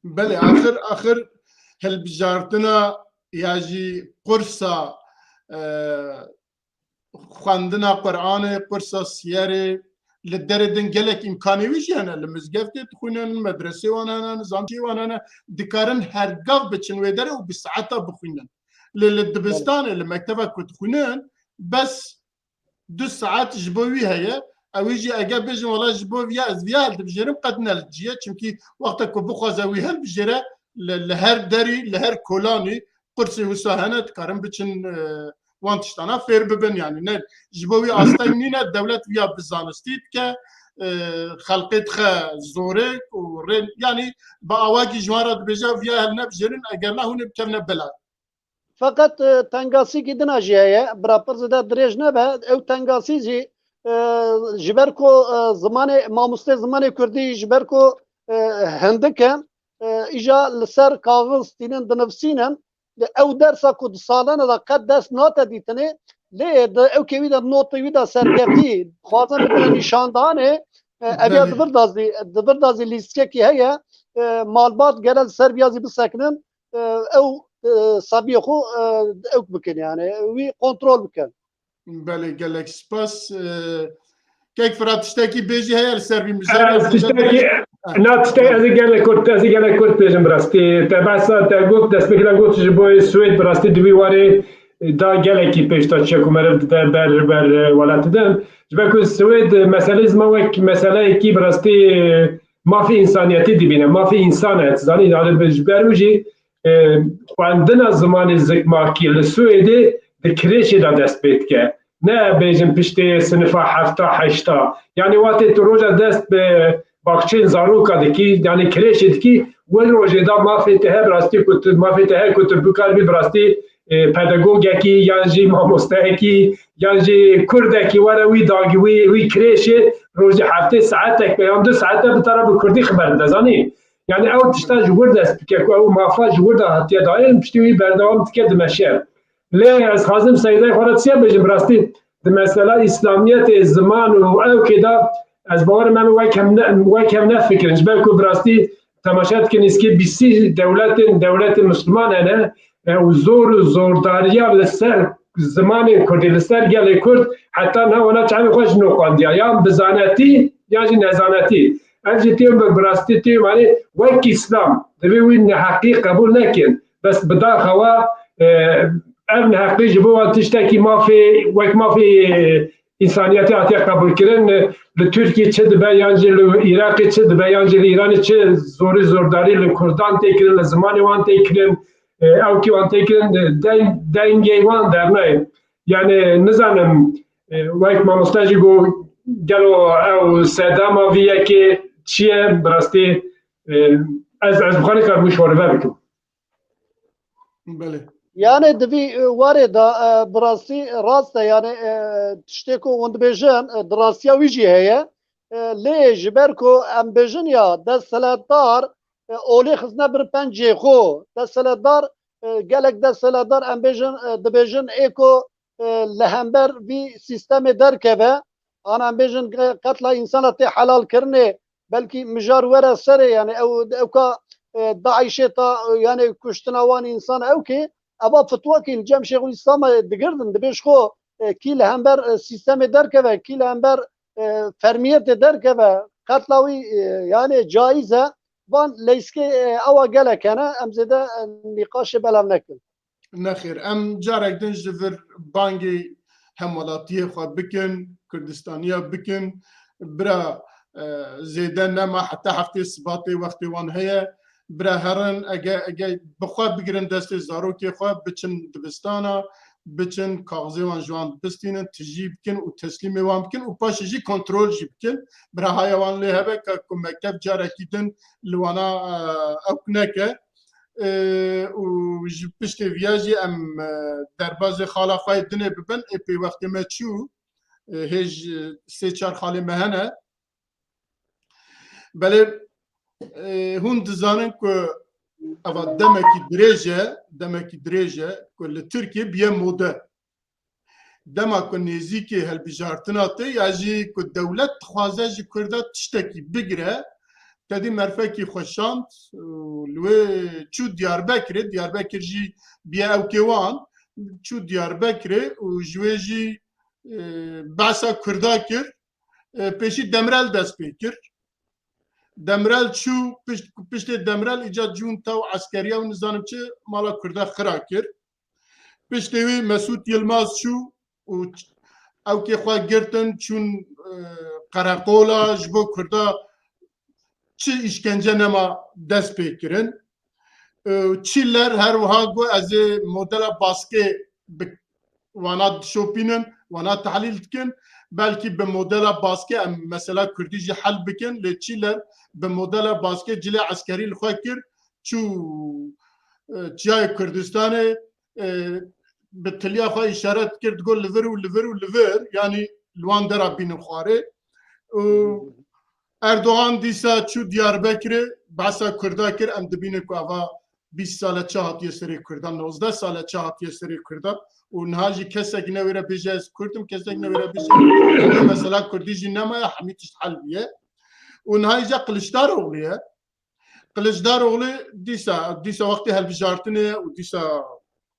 Belê, axir, axir hilbijartina ya jî qursa, e, xwendina Qur'anê, qursa siyerê, li derê din gelek îmkanê wî jî hene. Li mizgeftê dixwînin, medresê wan hene, zanîngehê wan hene, dikarin her gav biçin wê derê û bi saeta bixwînin. Lê li dibistanê, li mekteba ku dixwînin, bes du saet ji bo wî heye. Ew jî eger bêjin, wela ji bo viya ez viya hildibijêrim, qet ne li cî ye. Çimkî wexta ku bixwaze wî hilbijêre, li, li her derî, li her kolanî qursê wisa hene, dikarin biçin, e, wan tiştana fêr bibin. Yani ne, ji bo wî asteng nîne, dewlet viya bi zanistî dike, e, xelqê dixe zorê û rê, yani bi awakî ji wan re dibêje, viya hilnebijêrin, eger ne hûn ê bikevine bela. Feqet, e, tengasîkî din a jî heye, bira pir zêde dirêj nebe, ew tengasî jî, e, ji ber ku, e, zimanê, mamostê zimanê kurdî ji ber ku, e, hindik e, e, îja li ser kaxiz tînin dinivsînin, li ew dersa ku di salene de qet dest nate dîtinê, lê di ewkê wî de, notê wî de serkeftî, dixwazin bibine nîşandanê, e, ev ya Belê. di vir de zî, di vir de zî lîstikekî heye, e, malbat gere li ser viya zî bisekinin, e, ew, e, sabiyê xwe, e, ewk bikin, yani wî kontrol bikin. Belê, gelek spas. E, Kek Firat, tiştekî bêjî heye li ser vî mijarê? Ez tiştekî, na tiştek ez ê gelek kurt, ez ê gelek kurt bêjim bi rastî. Te behsa te got, destpêkê de got ji bo Swêd bi rastî di vî warê da gelekî pêş da çiya ku meriv dide ber, ber, e, welatê din. Ji ber ku Swêd, e, meselê ziman wek meseleyekî bi rastî, e, mafê însaniyetî dibîne, mafê însan e, zanî, yani bi, ji ber wî jî, e, xwendina zimanê zikmakî li Swêdê di kirêşê de dest pê dike. Ne bêjin piştê sinifa hefta, heşta. Yani watê tu roja dest bi baxçeyên zaroka dikî, yani kirêşê dikî, wê rojê de mafê te hebe bi rastî ku tu, mafê te hebe ku tu bikaribî bi rastî, e, pedagogekî yan jî mamosteyekî yan jî kurdekî were wî dagî, wî, wî kirêşê rojê heftê saetek be yan du saete bi te re bi kurdî xeber dide, zanî? Yani ew tişta ji wir dest dike ku ew mafa ji wir de hatiye dayîn, piştî wî berdewam dike dimeşe. Lê ez xwazim seydayê xwe re çiya bêjim, bi rastî di mesela îslamiyetê, ziman û ewkê de ez bawer im em wek hev ne, wek hev nefikirin. Ji ber ku bi rastî temaşe dikin, îskê bîsî dewletên, dewletên misliman hene, e, û zor û zordariya li ser zimanê kurdî, li ser gelê kurd, heta niha wana çavê xwe ji nû xwendiya. Yan bi zanetî, yan jî nezanetî. Ez jî têm bi, bi rastî têm, hani wek îslam divê wî neheqî qebûl nekin. Bes bidaxewa, e, ev neheqî ji bo wan tiştekî mafê, wek mafê, e, însaniyetê hatiye qebûlkirin. Li Tirkiyê çi dibe, yan jî li Iraqê çi dibe, yan jî li Îranê çi zorî zordarî li Kurdan tê kirin, li zimanê wan tê kirin, e, ewkî wan tê kirin, e, deng-, dengê wan dernayê. Yani nizanim, e, wek mamoste jî got, gelo ew sedema vî yekê çi ye, bi rastî, e, ez, ez bi xwe nikarim wî şorive bikim. Belê. Yani di vî, e, warê de, e, bi rastî rast e, yani, e, tiştê ku hûn dibêjin, e, di rastiya wî jî heye. E, lê ji ber ku em bêjin ya desthilatdar, e, olê xistine bir pencê xwe. Desthilatdar, e, gelek desthilatdar em bêjin, e, dibêjin ê ku, e, li hember vî sîstemê derkeve, an em bêjin, e, qetla însana tê helalkirinê, belkî mijar were serê, yani ew, ewka, e, DAIŞê ta, e, yani kuştina wan însan ewkê, eva fitwekî li cem Şêxul Îslamê digirdin, dibê ji xwe, e, kî li hember, e, sîstemê derkeve, kî li hember, e, fermiyetê derkeve, qetla wî, e, yani caiz e, van leyskê, e, ewa gelek hene, em zêde, e, nîqaşê belav nekin. Nexêr, em carek din ji vir bangê hemwelatiyê xwe bikin, Kurdistaniya bikin. Bira, e, zêde nema, heta heftê sibatê wextê wan heye. Bira herin, ege, ege bi xwe bigirin destê zarokê xwe, biçin dibistana, biçin kaxizê wan ji wan bistînin, tijî bikin û teslîmê wan bikin û paşê jî kontrol jî bikin. Bira haya wan lê hebe ka ku mekteb carekî din li wana, e, ewk neke. E, û ji piştê viya jî em, e, derbazê xala xwe yê dinê bibin. Ê pê wextê me çû, e, hêj, e, sê çar xalê me hene. Belê, e, hûn dizanin ku eva demekî dirêj e, demekî dirêj e ku li Tirkiyê biye mode. Dema ku nêzîkê hilbijartina tê ya jî ku dewlet dixwaze ji Kurda tiştekî bigire, tedî merfekî xweşand û li wê çû Diyarbekirê. Diyarbekir jî biye ewkê wan. Çû Diyarbekirê û ji wê jî, e, behsa Kurda kir. E, pêşî Demirel dest pê kir. Demirel çû, pişt, piştê Demirel îca cûn taw eskeriya û nizanim çi mala Kurda xira kir. Piştê wî Mesûd Yilmaz çû û ç-, ewkê xwe girtin, çûn, e, qereqola, ji bo Kurda çi îşkence nema dest pê kirin. E, Çîler her wiha got, ez ê modela baskê bi wana dişopînin, wana tehlîl dikin. Belkî bi modela baskê em mesela Kurdî jî hel bikin, lê Çîler bi modela baskê cilê eskerî li xwe kir, çû, e, çiyayê Kurdistanê, e, bi tiliya xwe îşaret dikir, digot li vir û li vir û li vir, yanî li wan dera bînin xwarê. Û Erdogan dîsa çû Diyarbekirê, behsa Kurda kir, em dibînin ku eva bîst sale çi hatiye serê Kurda, nozdeh sale çi hatiye serê Kurda. Û niha jî kesek ne wê re bêje ez Kurd im, kesek ne wê re bêje, mesela Kurdî jî nemaye, hemî tişt hel bûye. Û niha îca Kiliçdaroglu ye. Kiliçdaroglu dîsa, dîsa wextê hilbijartinê ye û dîsa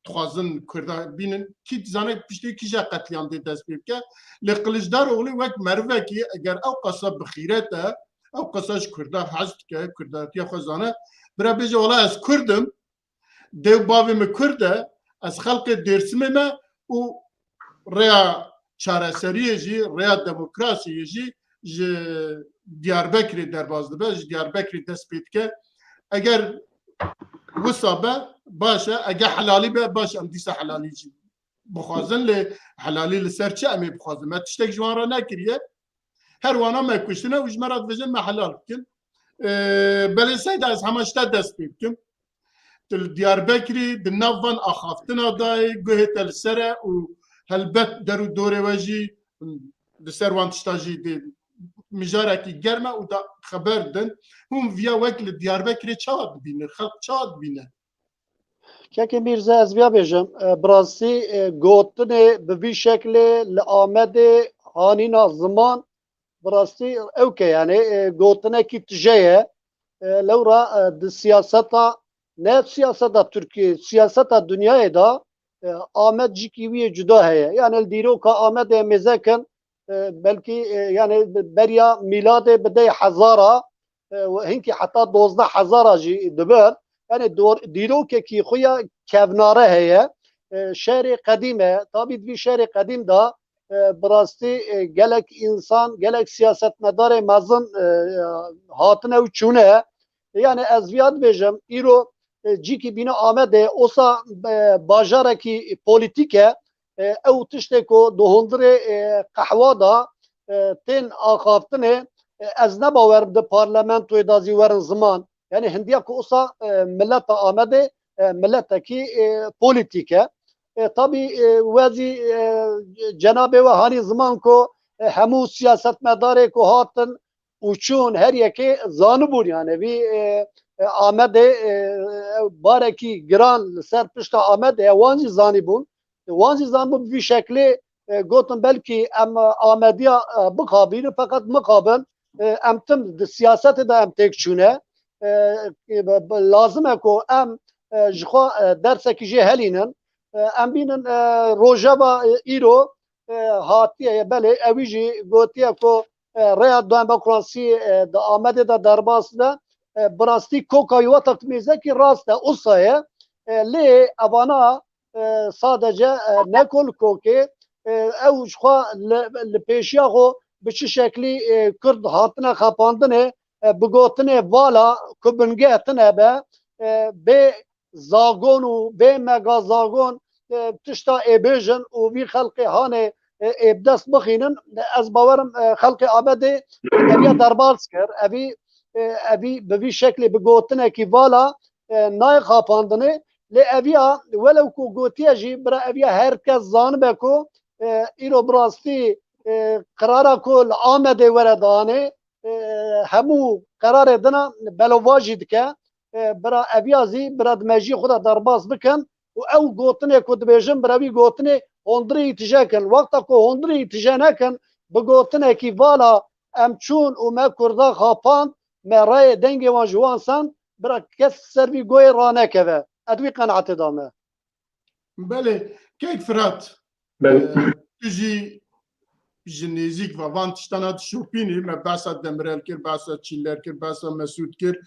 dixwazin Kurda bînin. Kî dizane piştî kîja qetlîam dê dest pê bike. Lê Kiliçdaroglu wek merivekî eger ew qasa bi xîret e, ew qasa ji Kurda hez dike, Kurdatiya xwe zane, bira bêje, wela ez Kurd im, dê û bavê min Kurd e, ez xelkê Dêrsimê me û rêya çareseriyê jî, rêya demokrasiyê jî ji Diyarbekirê derbas dibe, ji Diyarbekirê dest pê dike. Eger wisa be, baş e, eger helalî be, baş e, em dîsa helalî jî bixwazin, lê helalî li ser çi em ê bixwazin? Me tiştek ji wan re nekiriye. Her wana me kuştine û ji me re dibêjin me helal bikin. Ee, belê Seyda, ez hema ji te dest pê bikim. Tu li Diyarbekirî di nav van axaftina dayê, guhê te li ser e û helbet der û dorê we jî li ser wan tişta jî dê mijarekî germ e û da xeber din. Hûn viya wek li Diyarbekirê çawa dibînin? Xelk çawa dibîne? Kekê Mîrze, ez viya bêjim, e, bi rastî, e, gotinê bi vî şeklê li Amedê hanîna ziman bi rastî ewk e, yanî, e, gotinekî tije ye. E, lewra, e, di siyaseta, ne siyaseta Tirkiyê, siyaseta dinyayê de, e, Amed jîkî wî yê cuda heye. Yanî li dîroka Amedê mêzekin, e, belkî, e, yanî beriya mîladê bi deh hezara, e, û hinkî heta dozdeh hezara jî dibin. Yanî dor-, dîrokekî xwe ya kevnare heye. E, şerê qedîm e. Tabî di vî şerê qedîm de, e, bi rastî, e, gelek însan, gelek siyasetmedarê mezin, e, hatine û çûne. Yanî ez viya dibêjim, îro, e, cîkî bîne Amedê, osa, e, bajarekî polîtîk e. E, ew tiştê ku di hundirê, e, qehwa de, e, tên axaftinê, e, ez ne bawer di parlamentoyê de zî werin ziman. Yanî hindiya ku usa, e, mileta Amedê, e, miletekî, e, polîtîk e. E, tabî, e, we zî, e, cenabê we hanî ziman ku, e, hemû siyasetmedarê ku hatin û çûn her yekê zanibûn, yanî vî, e, e, Amedê, e, barekî giran li ser pişta Amedê ye, wan zî zanîbûn. Wan zî zanibûn bi vî şeklê, e, gotin belkî em, e, Amediya, e, bixabînin, feqet mixabin, e, em tim di siyasetê de em têk çûne. E, e, be-, be-, lazim e ku em, e, ji xwe, e, dersekî jê helînin. E, em bînin, e, rojeva, e, îro, e, hatiye ye, belê, ewî jî gotiye ku, e, rêya demokrasî, e, di Amedê de derbas be. E, bi rastî koka wî wexta ku mêzekî rast e, usa ye. E, lê evana, e, sadece, e, ne ku li kokê, e, ew ji xwe li, li pêşiya xwe bi çi şeklî, e, Kurd hatine xapandinê, e, bi gotinê vala ku bingeh tine be, e, bê zagon û bê mega zagon, e, tişta ê bêjin û vî xelkê hanê, e, ê bi dest bixînin. Ez bawerim, e, xelkê Amedê eviya derbas kir. Evî, e, evî bi vî şeklê bi gotinekî vala, e, nayê xapandinê. Lê eviya, welew ku gotiye jî, bira eviya her kes zanibe ku, e, îro bi rastî, e, qirara ku li Amedê were danê, e, hemû qerarê dina belovajî dike. E, bira eviya zî bira di mejiyê xwe de derbas bikin û ew gotinê ku dibêjin bira wî gotinê hondirî tije kin. Wexta ku hondirî tije nekin, bi gotinekî vala em çûn û me Kurda xapand, me rayê dengê wan ji wan send, bira kes ser vî goyê ranekeve. Ez wî qenaetê da me. Belê, kek Firat, Belê. e, tu jî ji nêzîk ve van tiştana dişopînî, me behsa Demirel kir, behsa Çiller kir, behsa Mesûd kir,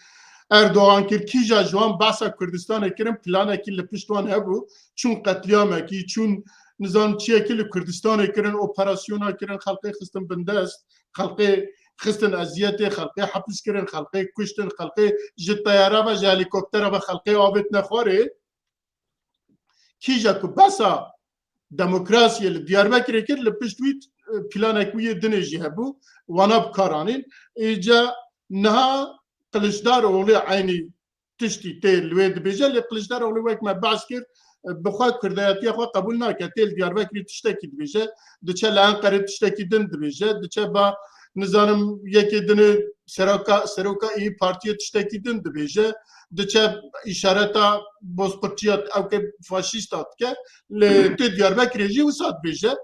Erdogan kir, kîja ji wan behsa Kurdistanê kirin, planekî li pişt wan hebû, çûn qetliyamekî, çûn nizanim çiyekî li Kurdistanê kirin, operasyona kirin, xelqê xistin bindest, xelqê xistin eziyetê, xelqê hepis kirin, xelqê kuştin, xelqê ji teyara ve, ji helîkoptera ve xelqê avêtine xwarê. Kîja ku behsa demokrasiyê li Diyarbekirê kir, li pişt wî, e, planek wî yê dinê jî hebû, wana bi kar anîn. Îca niha Kiliçdaroglê eynî tiştî tê li wê dibêje, lê Kiliçdaroglê wek me behs kir, e, bi xwe kurdayetiya xwe qebûl nake. Tê li Diyarbekirê tiştekî dibêje, diçe li Enqerê tiştekî din dibêje, diçe ba nizanim yekê dinê seroka, seroka İYİ Partiyê tiştekî din dibêje, diçe îşareta bozqurtçiya ewkê faşîsta dike, lê tê Diyarbekirê jî wisa dibêje.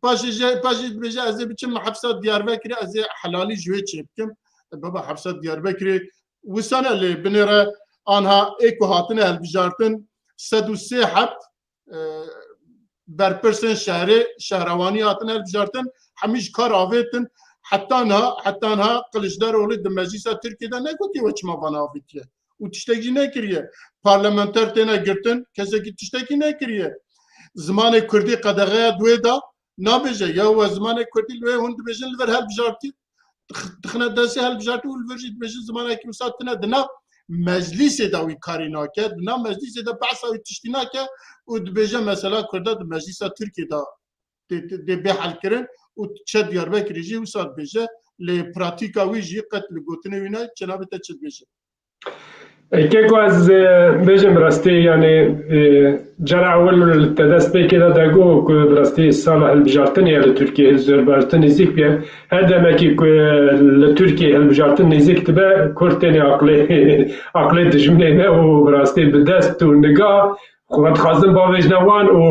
Paşê jî, paşê dibêje, ez ê biçim hepsa Diyarbekirê, ez ê helalî ji wê çêbikim. Baba, hepsa Diyarbekirê wisa ne, lê binêre anha ê ku hatine hilbijartin sed û sê heb, e, berpirsên şehrê, şehrewanî hatin hilbijartin, hemî ji kar avêtin. Heta niha, heta niha Kiliçdaroglu di meclîsa Tirkiyê de negotiye we çima van avêtiye û tiştek jî nekiriye. Parlamenter têne girtin, kesekî tiştekî nekiriye. Zimanê kurdî qedexeya di wê de nabêje. Ya we zimanê kurdî li wê hûn dibêjin li vir hilbijartî, dix-, dixine destê hilbijartî û li vir jî dibêjin zimanekî wisa tune. Di nav meclîsê de wî karî nake, di nav meclîsê de behsa wî tiştî nake û dibêje mesela Kurda di meclîsa Tirkiyê de tê, tê, tê bê helkirin û çe Diyarbekirê jî wisa dibêje, lê pratîka wî jî qet li gotinê wî ne, cenabê te çi dibêje? Keko ez, e, bêjim bi rastî, yanî, e, cara ewil te dest pê kê de, de got ku bi rastî sala hilbijartinê ye li Tirkiyê, hilbijartin nêzîk bûye. Her demekî ku li Tirkiyê hilbijartin nêzîk dibe, Kurd têne aqlê, aqlê dijminê ne û bi rastî bi dest û niga xwe dixwazin bavêjine wan û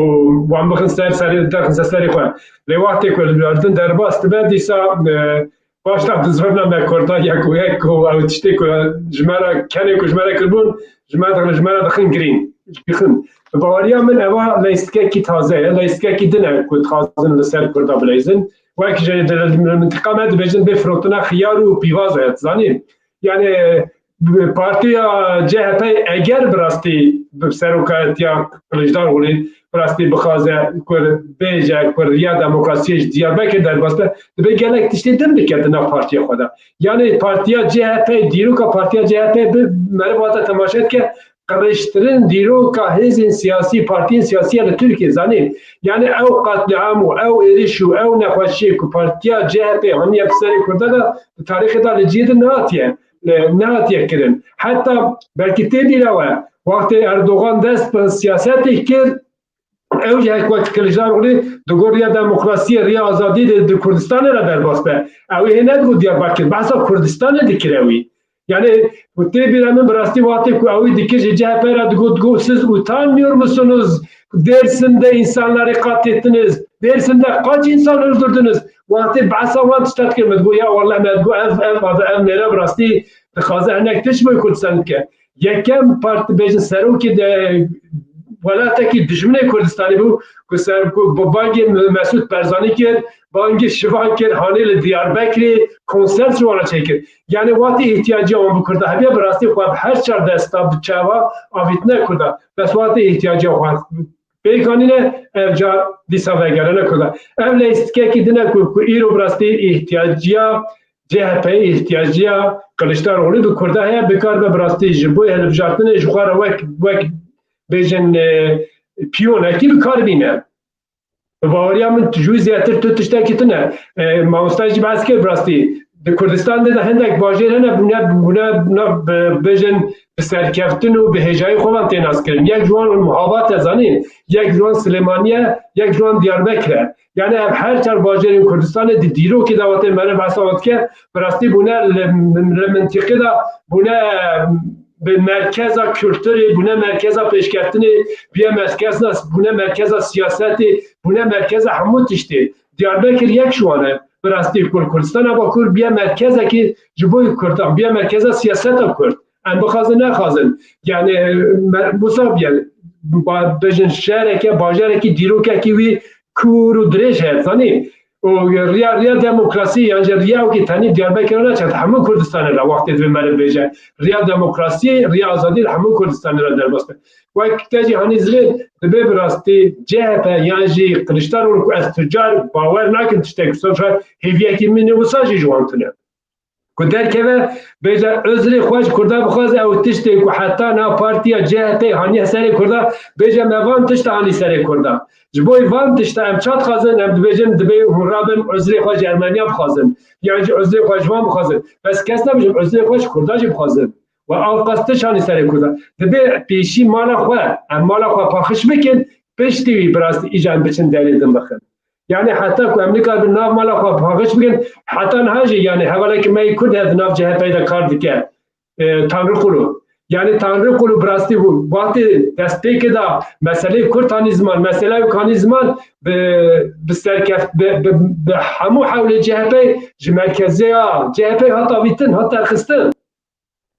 wan bixin ser serê, derxin ser serê xwe. Lê wextê ku hilbijartin derbas dibe, dîsa, e, Paşta dizivîne me Kurda yek û yek ku ew tiştê ku ji me re, kenê ku ji me re kiribûn, ji me re, ji me re dixin girîn. Dixin. Bi baweriya min eva leyistikekî taze ye, leyistikekî din e ku dixwazin li ser Kurda bileyzin. Wek ji, di, di mintiqa me dibêjin bê firotina xiyar û pîvaza ye, dizanî? Yani, partiya C H P eger bi rastî bi serokatiya Kiliçdaroglu bi rastî bixwaze ku bêje ku riya demokrasiyê ji Diyarbekir derbas be, dibe gelek tiştê din bike di nav partiya xwe de. Yani partiya C H P, dîroka partiya C H P bi meriv hate temaşe dike, qirêjtirin dîroka hêzên siyasî, partiyên siyasî ye li Tirkiyê, zanî. Yani ew qetlîam û ew êriş û ew nexweşiyê ku partiya C H P haniye bi serê Kurda de, di tarîxê de li cihê din nehatiye, e, nehatiye kirin. Heta belkî tê bîra we, wextê Erdogan dest bi siyasetê kir, ew jî hek wek Kiliçdaroglu digot riya demokrasiyê, riya azadiyê di, di Kurdistanê re derbas be. Ew ê hê nedigot Diyarbekir, behsa Kurdistanê dikir ewî. Yani, tê bîra min bi rastî wextê ku ewî dikir ji C H P re digot, digot, "Siz utanmıyor musunuz? Dersim'de insanları katlettiniz. Dersim'de kaç insan öldürdünüz?" Wextê behsa wan tişta dikir, min digot, "Ya wallah," me digot, "Ev, ev, ev, ev mêra bi rastî dixwaze hinek tişt bo Kurdistan bike." Yekem parti bêjin serokê de welatekî dijminê Kurdistanê bû, ku ser, ku bi bangê Mesûd Barzanî kir, bangê şivan kir, hanê li Diyarbekirê konser ji wan re çêkir. Yani wextê îhtiyacî wan bi Kurda hebe, bi rastî xwe bi her çar desta bi çava avîtine Kurda. Bes wextê îhtiyacî xwe pêk anîne, ev car dîsa vegerine Kurda. Ev leyistikekî din e ku, ku îro bi rastî îhtiyaciya C H P, îhtiyaciya Kiliçdaroglu bi Kurda heye, bikaribe bi rastî ji bo hilbijartinê ji xwe re wek, wek bêjin, e, piyonekî bi kar bîne. Bi baweriya min ji wî zêdetir tu tiştekî tune. E, mamosta jî behs kir bi rastî. Di Kurdistan de, de hindek bajêr hene bûne, bûne, bûne bi, bêjin bi serkeftin û bi hêjayî xwe ve tê naskirin. Yek ji wan Muhabat e, zanî, yek ji wan Silêmaniye, yek ji wan Diyarbekir e. Yani ev her çar bajêrên Kurdistanê di dîrokê de wextê meriv behsa dike, bi rastî bûne li, li mintîqê de bûne bi merkeza kulturê, bûne merkeza pêşkeftinê, bûye merkeza, bûne merkeza siyasetê, bûne merkeza hemû tiştê. Diyarbekir yek ji wan e. Bi rastî Kur-, Kurdistana Bakur bûye merkezekî ji bo Kurdan, bûye merkeza siyaseta Kurd. Em bixwazin nexwazin. Yani, me-, wisa bûye, ba-, bêjin şehreke, bajarekî, dîrokekî wî kûr û dirêj heye, zanî. Û riya, riya demokrasî, yan jî riya wekî tenî Diyarbekirê naçe, hemû Kurdistanê re wextê divê meriv bêje. Riya demokrasî, riya azadî li hemû Kurdistanê re derbas be. Wek te jî hanî zirê, dibe bi rastî C H P yan jî Kiliçdaroglu ku ez tu car bawer nakim tiştek wisa, hêviyekî min ê wisa jî ji wan tune. Ku derkeve, bêje, uzrê xwe ji Kurda bixwaze, ew tiştê ku heta na partiya C H P haniye serê Kurda, bêje, me van tişta hanî serê Kurda. Ji bo van tişta em ça dixwazin, em dibêjin, dibê hûn rabin uzrê xwe ji Ermeniya bixwazin. Yan jî uzrê xwe ji van bixwazin. Bes kes nabêjin uzrê xwe ji Kurda jî bixwazin. We ew qas tişt hanî serê Kurda. Dibê pêşî mala xwe, em mala xwe paqij bikin, piştî wî bi rastî îcar biçin derê din bixin. Yani heta ku em nikarbin nav mala xwe paqij bikin, heta niha jî, yani hevalekî me yê Kurd heye di nav C H P de kar dike, e, Tanrıkulu. Yani Tanrıkulu bi rastî bû. Wextê destpêkê de meseleyê Kurd hanî ziman, meseleya wî hanî ziman bi, bi serkeft-, bi, bi, bi hemû hewlê C H P ji merkeziya C H P hat avîtin, hat derxistin.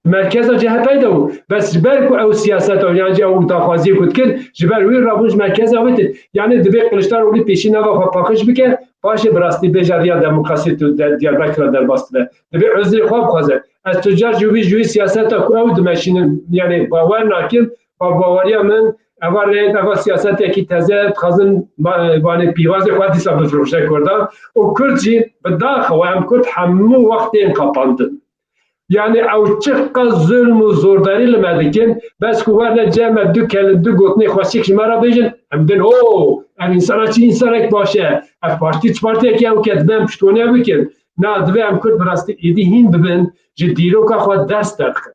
Merkeza C H P de bû. Bes ji ber ku ew siyaseta, yan jî ew daxwaziyê ku dikir, ji ber wî rabûn ji merkeza wê tê. Yani divê Kiliçdaroglu pêşî nava xwe paqij bike, paşê bi rastî bêje riya demokrasî tu de, Diyarbekir re derbas dibe. Divê uzrê xwe bixwaze. Ez tu car ji wî, ji wî siyaseta ku ew dimeşînin, yani bawer nakim, ba-, baweriya min, eva rê, eva siyasetekî teze dixwazin ba-, banê pîvazê xwe dîsa bifroşe Kurdan. Û Kurd jî bi daxa we em Kurd hemû wext tên qapandin. Yani ew çiqas zulm û zordarî li me dikin, bes ku werne cem me du kel-, du gotinê xweşik ji me re bêjin, em din, "O, ev însana çi însanek baş e, ev partî çi partiyekî ew ke dibe em piştwaniya bikin." Na, divê em Kurd bi rastî êdî hîn bibin, ji dîroka xwe dest derxin.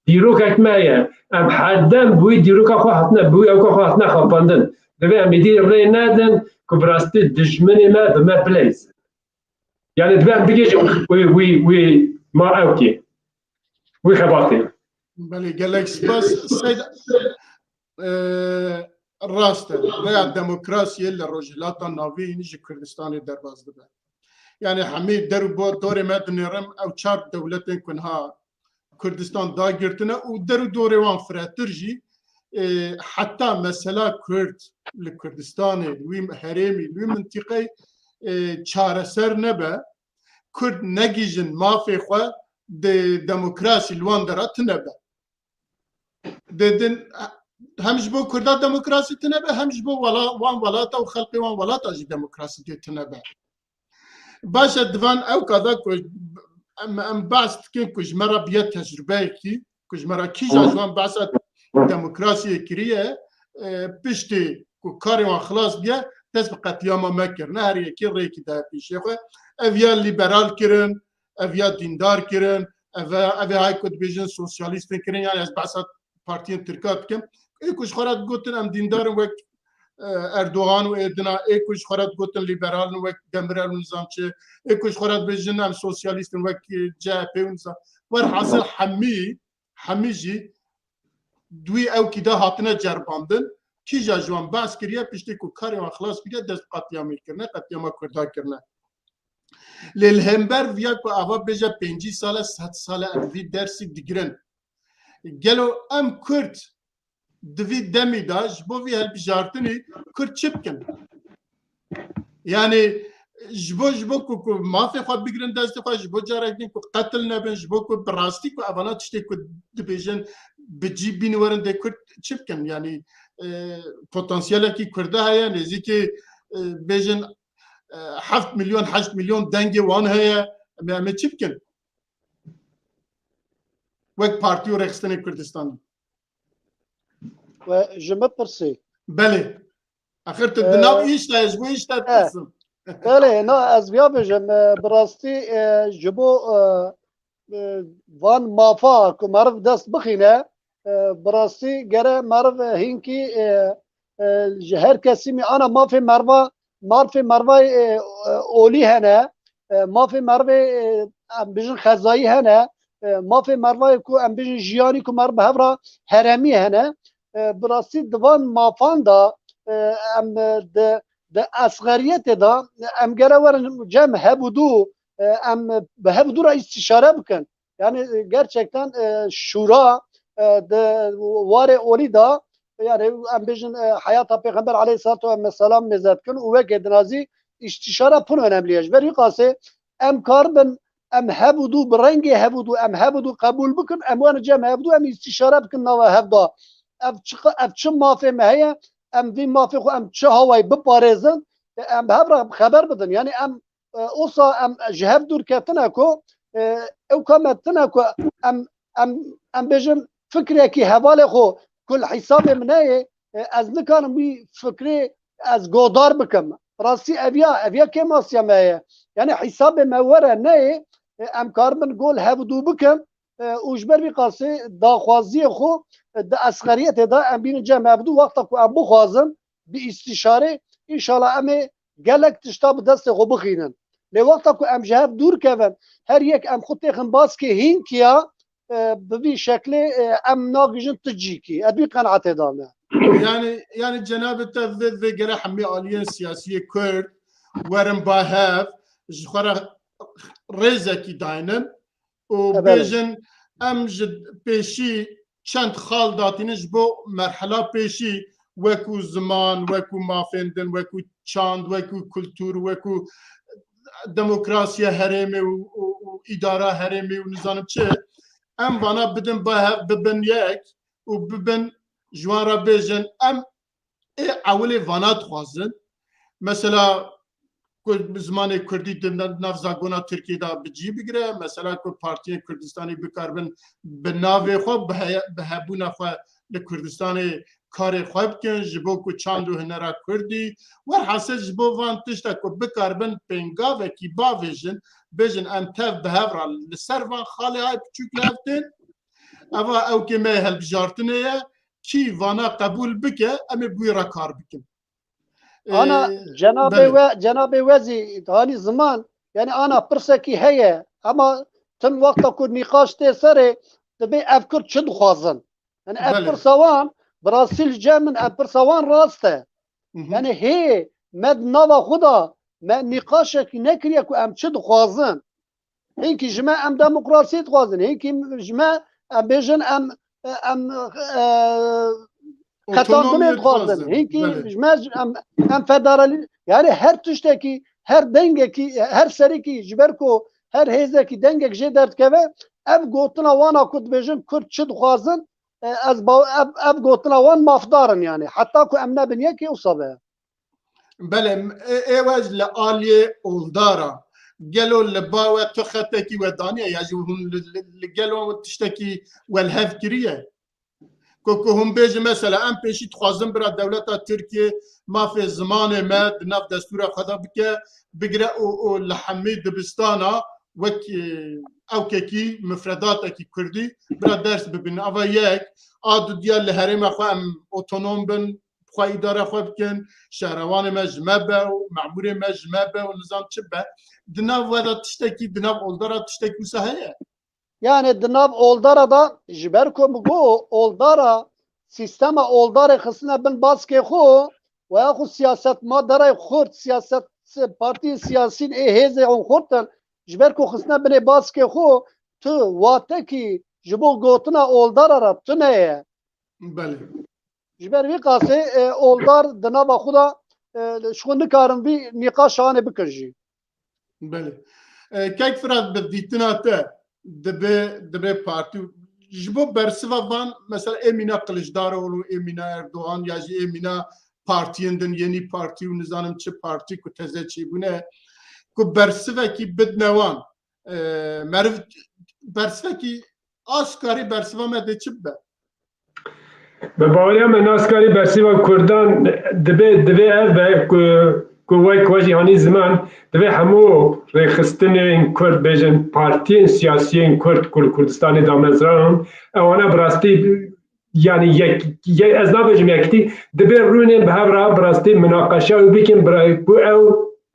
Dîrokek me ye, em herdem bi wî dîroka xwe hatine, bi wî ewka xwe hatine xapandin. Divê em êdî rê nedin ku bi rastî dijminê me bi me bileyzin. Yani divê em bigihîjin wî, wî, wî ma ewkê, wî xebatê. Belê, gelek spas. Seyda, e, rast e. Rêya demokrasiyê li Rojhilata Navîn ji Kurdistanê derbas dibe. Yani hemî der û bo-, dorê me dinêrim, ew çar dewletên ku niha Kurdistan dagirtine û der û dorê wan firetir jî, e, heta mesela Kurd li Kurdistanê, li wî herêmî, li wî mintîqeyê, e, çareser nebe, Kurd negihîjin mafê xwe, di demokrasî li wan dera tune be. Di din, hem ji bo Kurda demokrasî tune be, hem ji bo wela-, wan welata û xelkê wan welata jî demokrasî dê tune be. Baş e, divan ew kada ku em, em behs dikin ku ji me re biye tecrubeyekî, ku ji me re kîja ji wan behsa demokrasiyê kiriye, e, piştî ku karê wan xilas biye, dest bi qetlîama me kirine, her yekî rêkî daye pêşê xwe. Ev ya lîberal kirin, ev ya dîndar kirin, ev, ev ê hay ku dibêjin sosyalîstin kirin, yani ez behsa partiyên tirka dikim. Ê ku ji xwe re digotin em dîndar in wek, e, Erdogan û ê dina, ê ku ji xwe re digotin lîberal in wek Demirel û nizam çi, ê ku ji xwe re dibêjin em sosyalîst in wek, e, C H P û nizam. Werhasil hemî, hemî jî di wî ewkî de hatine ceribandin. Kîja ji wan behs kiriye, piştî ku karê wan xilas kiriye, dest bi qetlîamê kirine, qetlîama Kurda kirine. Lê li hember viya ku ava bêje pêncî sal e, sed sal e em vî dersî digirin. Gelo em Kurd di vî demî de ji bo vî hilbijartinî Kurd çi bikin? Yani ji bo, ji bo ku, ku mafê xwe bigirin destê xwe, ji bo carek din ku qetil nebin, ji bo ku bi rastî ku evana tiştê ku dibêjin bi cî bînin werin dê Kurd çi bikin? Yani, e, potansiyelekî Kurda heye, nêzîkî, e, bêjin, e, heft milyon, heşt milyon dengê wan heye. Em ê, em ê çi bikin? Wek partî û rêxistinê Kurdistanê. We ji min pirsî. Belê. Axir tu di nav, e, îş de, ji bo îş de, e, dipirsî. Belê, na ez viya bêjim, e, bi rastî, e, ji bo, e, e, van mafa ku meriv dest bixîne, e, bi rastî gere meriv, e, hinkî, e, e, ji her kesî mî ana mafê merva, mafê mervayê, e, e, olî hene, e, mafê mervê, e, em bijin xezayî hene, e, mafê mervayê ku em bijin jiyanî ku meriv bi hev re heremî hene. E, bi rastî di van mafan de, e, em, e, di, di esxeriyetê de em gere werin cem hev û du, e, em bi hev û du re îstîşare bikin. Yani, e, gerçekten, e, şura, e, di warê olî de, yani, em bêjin, e, heyata Pêxember aleyhissalatu vesselam mêze dikin û weke dinazî îstîşara pir önemli ye. Ji ber wî qasê em karibin, em hev û du, bi rengê hev û du, em hev û du qebûl bikin, em werin cem hev û du, em îstîşare bikin nava hev de. Ev çi, ev çi mafê me heye, em vî mafê xwe em çi hawayî biparêzin, e, em bi hev re xeber bidin. Yani em e, osa em ji hev dûr ketine ku, e, ew ka me tine ku em, em, em bêjin fikrekî hevalê xwe ku li hîsabê min neyê, e, ez nikarim wî fikrê ez godar bikim. Rastî ev ya, ev ya kêmasiya me ye. Yani hîsabê me were neyê, e, em karibin gol hev dû bikin, e, û ji ber vî qasê daxwaziyê xwe, e, di esxeriyetê de em bînin cem hev dû wexta ku em bixwazin, bi îstîşarê, înşallah em ê gelek tişta bi destê xwe bixînin. Lê wexta ku em ji hev dûr kevin, her yek em xwe têxin baskê hînkiya, e, bi vî şeklê, e, em nagihîjin ti cîkî. Ez vî qenaetê de me. Yani, yani cenabê te vê, vê gere hemî aliyên siyasiyê Kurd werin ba hev, ji xwe re rêzekî daynin û bêjin, em ji pêşî çend xal datînin ji bo merhela pêşî, wekû ziman, wekû mafên din, wekû çand, wekû kultur, wekû demokrasiya herêmê û, û, û îdara herêmê û nizanim çi, em vana bidin ba hev, bibin yek û bibin ji wan re bêjin, em ê ewilê vana dixwazin. Mesela ku zimanê kurdî di nav zagona Tirkiyê de bi cî bigire, mesela ku partiyên Kurdistanî bikaribin bi navê xwe, bi hebûna xwe li Kurdistanê karê xwe bikin, ji bo ku çand û hunera kurdî, werhasil ji bo van tişta ku bikaribin pêngavekî bavêjin, bêjin em tev bi hev re li ser van xalê hay piçûk li hev tên. Eva ewkê me hilbijartinê ye, kî vana qebûl bike, em ê bi wî re kar bikin. Ana cenabê we, cenabê we zî hanî ziman, yani ana pirsekî heye, ama tim wexta ku nîqaş tê serê, dibê ev Kurd çi dixwazin? Yani ev pirsa wan, bi rastî li cem min ev pirsa wan rast e. Yani hê me di nava xwe de me nîqaşekî nekiriye ku em çi dixwazin. Hinkî ji me em demokrasiyê dixwazin, hinkî ji me em bêjin em, em, e, qetandinê dixwazin, hinkî ji me em, em federalî, yani her tiştekî, her dengekî, her serekî ji ber ku her hêzekî dengek jê derdikeve, ev gotina wana ku dibêjin Kurd çi dixwazin, e, ez ev, ev gotina wan mafdar in yani. Heta ku em nebin yekê wisa be. Belê, ê, ê we li aliyê oldara. Gelo li ba we tu xetekî we daniye ya jî hûn li, li, li gelo tiştekî we li hev kiriye? Ku, ku hûn bêjin mesela em pêşî dixwazin bira dewleta Tirkiye mafê zimanê me di nav destûra xwe de bike, bigire û, û li hemî dibistana wek, e, ewkekî mifredatekî kurdî bira ders bibin. Ava yek, a dudiya li herêma xwe em otonom bin, xwe îdare xwe bikin, şehrewanê me ji me be û memûrê me ji me be û nizam çi be. Di nav we de tiştekî, di nav oldara tiştekî wisa heye? Yani di nav oldara de ji ber ku min got oldara, sîstema oldarê xistine bin baskê xwe, we ya xwe siyasetmadarayê xurt, siyaset, partiyên siyasîn ê hêzê hûn xurt in, ji ber ku xistine binê baskê xwe, tu watekî ji bo gotina oldara re tune ye. Belê. Ji ber vî qasê, e, oldar di nava xwe de, e, ji xwe nikarin vî nîqaşanê bikin jî. Belê. E, Kek Firat, bi dîtina te dibe, dibe partî û ji bo bersiva van, mesela ê mîna Kiliçdaroglu, ê mîna Erdogan ya jî ê mîna partiyên din, Yenî Partî û nizanim çi partî ku teze çêbûne, ku bersivekî bidne wan, e, meriv bersivekî askarî bersiva me dê çi bibe? Bi baweriya me naskarî bersiva Kurdan dibe, divê ev be ku ku wek we jî hanî ziman, divê hemû rêxistinên Kurd bêjin, partiyên siyasiyên Kurd ku li Kurdistanê damezranan, ewana bi rastî, yanî yek, ye-, ez nabêjim yekitî, divê rûnên bi hev re bi rastî minaqeşa wî bikin, bira-, ku ew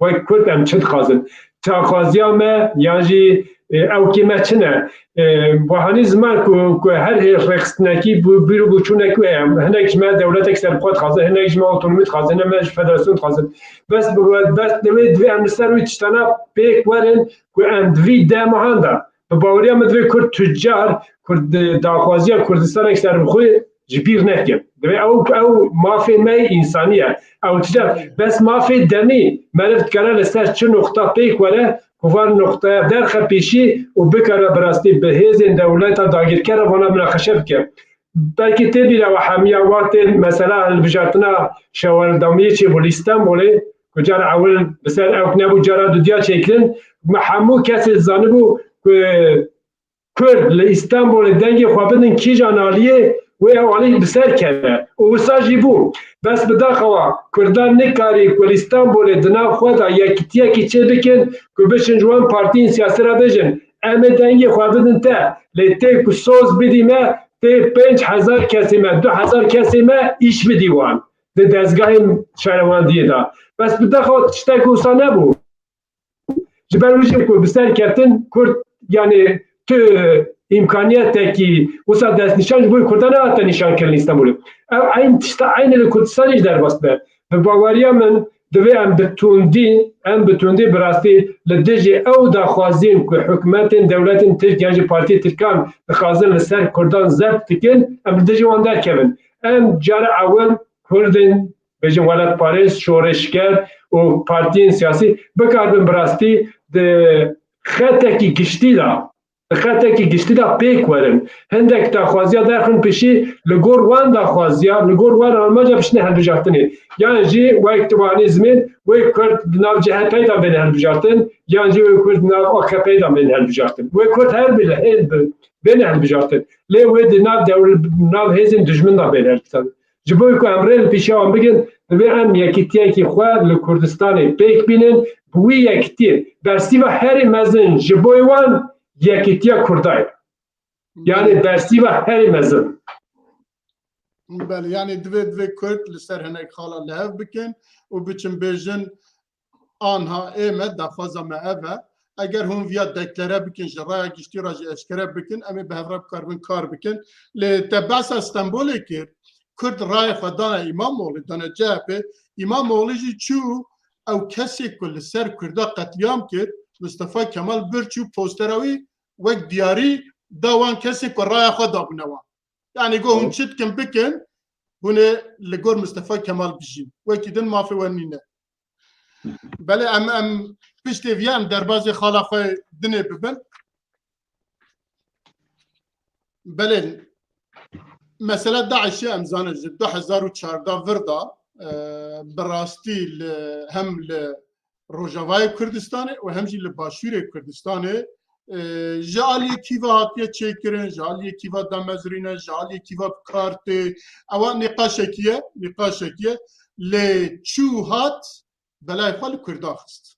wek Kurd em çi dixwazin? Daxwaziya me yan jî, e, ewkê me çi ne? E, we hanî ziman ku, ku her hê-, rêxistinekî bû-, bîr û boçûnek wê heye. Hinek ji me dewletek serbixwe dixwazin, hinek ji me otonomî dixwazin, hinek ji me federasyon dixwazin. Bes bi we, bes divê, divê em li ser wî tiştana pêk werin ku em di vî deh mehan de, bi baweriya min divê Kurd tucar, Kurd, daxwaziya Kurdistanek serbixwe ji bîr nekin. Divê ew, ew mafê me yê însanî ye. Ew tije bes mafê demî meriv dikare li ser çi noqta pêk were, ku van noqteya derxe pêşî û bikare bi rastî bi hêzên dewleta dagirker re vana minaqeşe bike. Belkî tê bîra we hemiya wextê mesela hilbijartina şewerdamiyê çêbû li Îstanbulê, ku cara ewil bi ser ewk nebû, cara dudiya çêkirin, me hemû kesê zanibû ku Kurd li Îstanbulê dengê xwe bidin kîjan aliyê, wê ew alî bi ser keve. Û wisa jî bû. Bes bi daxewa Kurdan nikarî ku li Îstanbulê di nav xwe de yekitiyekî çê bikin ku biçin ji wan partiyên siyasî re bêjin, em ê dengê xwe bidin te, lê tê ku soz bidî me, tê pênc hezar kesê me, du hezar kesê me îş bidî wan di dezgahên şerewandiyê de. Bes bi daxewa tiştek wisa nebû. Ji ber wî jî ku bi ser ketin Kurd, yanî tu îmkaniyetekî wisa destnîşan ji bo Kurdan nehate nîşankirin li Îstanbulê. Ev eyn tişta eynî li Kurdistanê jî derbas be. Bi baweriya min divê em bi tundî, em bi tundî bi rastî li dijî ew daxwaziyên ku hikûmetên dewletên Tirk yan jî partiyê Tirkan dixwazin li ser Kurdan zeft dikin, em li dijî wan derkevin. Em cara ewil Kurdên, bêjin welatparêz, şoreşger û partiyên siyasî bikaribin bi rastî di xetekî giştî de, di xetekî giştî de pêk werin. Hindek daxwaziya derxin pêşî li gor wan daxwaziya, li gor wan armanca bişine hilbijartinê. Yan jî wek tu wanî zimên wê Kurd di nav C H P'ê de bêne hilbijartin, yan jî wê Kurd di nav A K P'ê de bêne hilbijartin. Wê Kurd her bile hêl bi-, bêne hilbijartin. Lê wê di nav dewl-, nav hêzên dijmin de bêne hilbijartin. Ji bo ku em rê li pêşiya wan bigin, divê em yekîtiyekî xwe li Kurdistanê pêk bînin, bi wî yekitiyê. Bersîva herî mezin ji bo wan yekîtiya Kurda ye. Yanî bersîva herî mezin. Belê, yanî divê, divê Kurd li ser hinek xala li hev bikin û biçin bêjin, anha ê me, daxwaza me ev e. Eger hûn viya deklare bikin, ji raya giştî re jî eşkere bikin, em ê bi hev re bikaribin kar bikin. Lê te behsa Stenbolê kir, Kurd rayê xwe dane Îmamoğlu, dane C H P, Îmamoğlu jî çû ew kesê ku li ser Kurda qetlîam kir, Mustafa Kemal bir çû postera wî wek diyarî da wan kesê ku raya xwe dabûne wan. Yanî got hûn çi dikin bikin, hûn ê li gor Mustafa Kemal bijîn. Wekî din mafê we nîne. Belê em, em piştê vî em derbazê xala xwe dinê bibin. Belê mesela DAIŞê em zanin ji du hezar û çardeh vir de, e, bi rastî li, hem li Rojavayê Kurdistanê û hem jî li Başûrê Kurdistanê, e, ji aliyê kî ve hatiye çêkirin, ji aliyê kî ve damezrîne, ji aliyê kî ve bi kar tê. Ewa nîqaşekî ye, nîqaşekî ye. Lê çû hat belayê xwe li Kurda xist.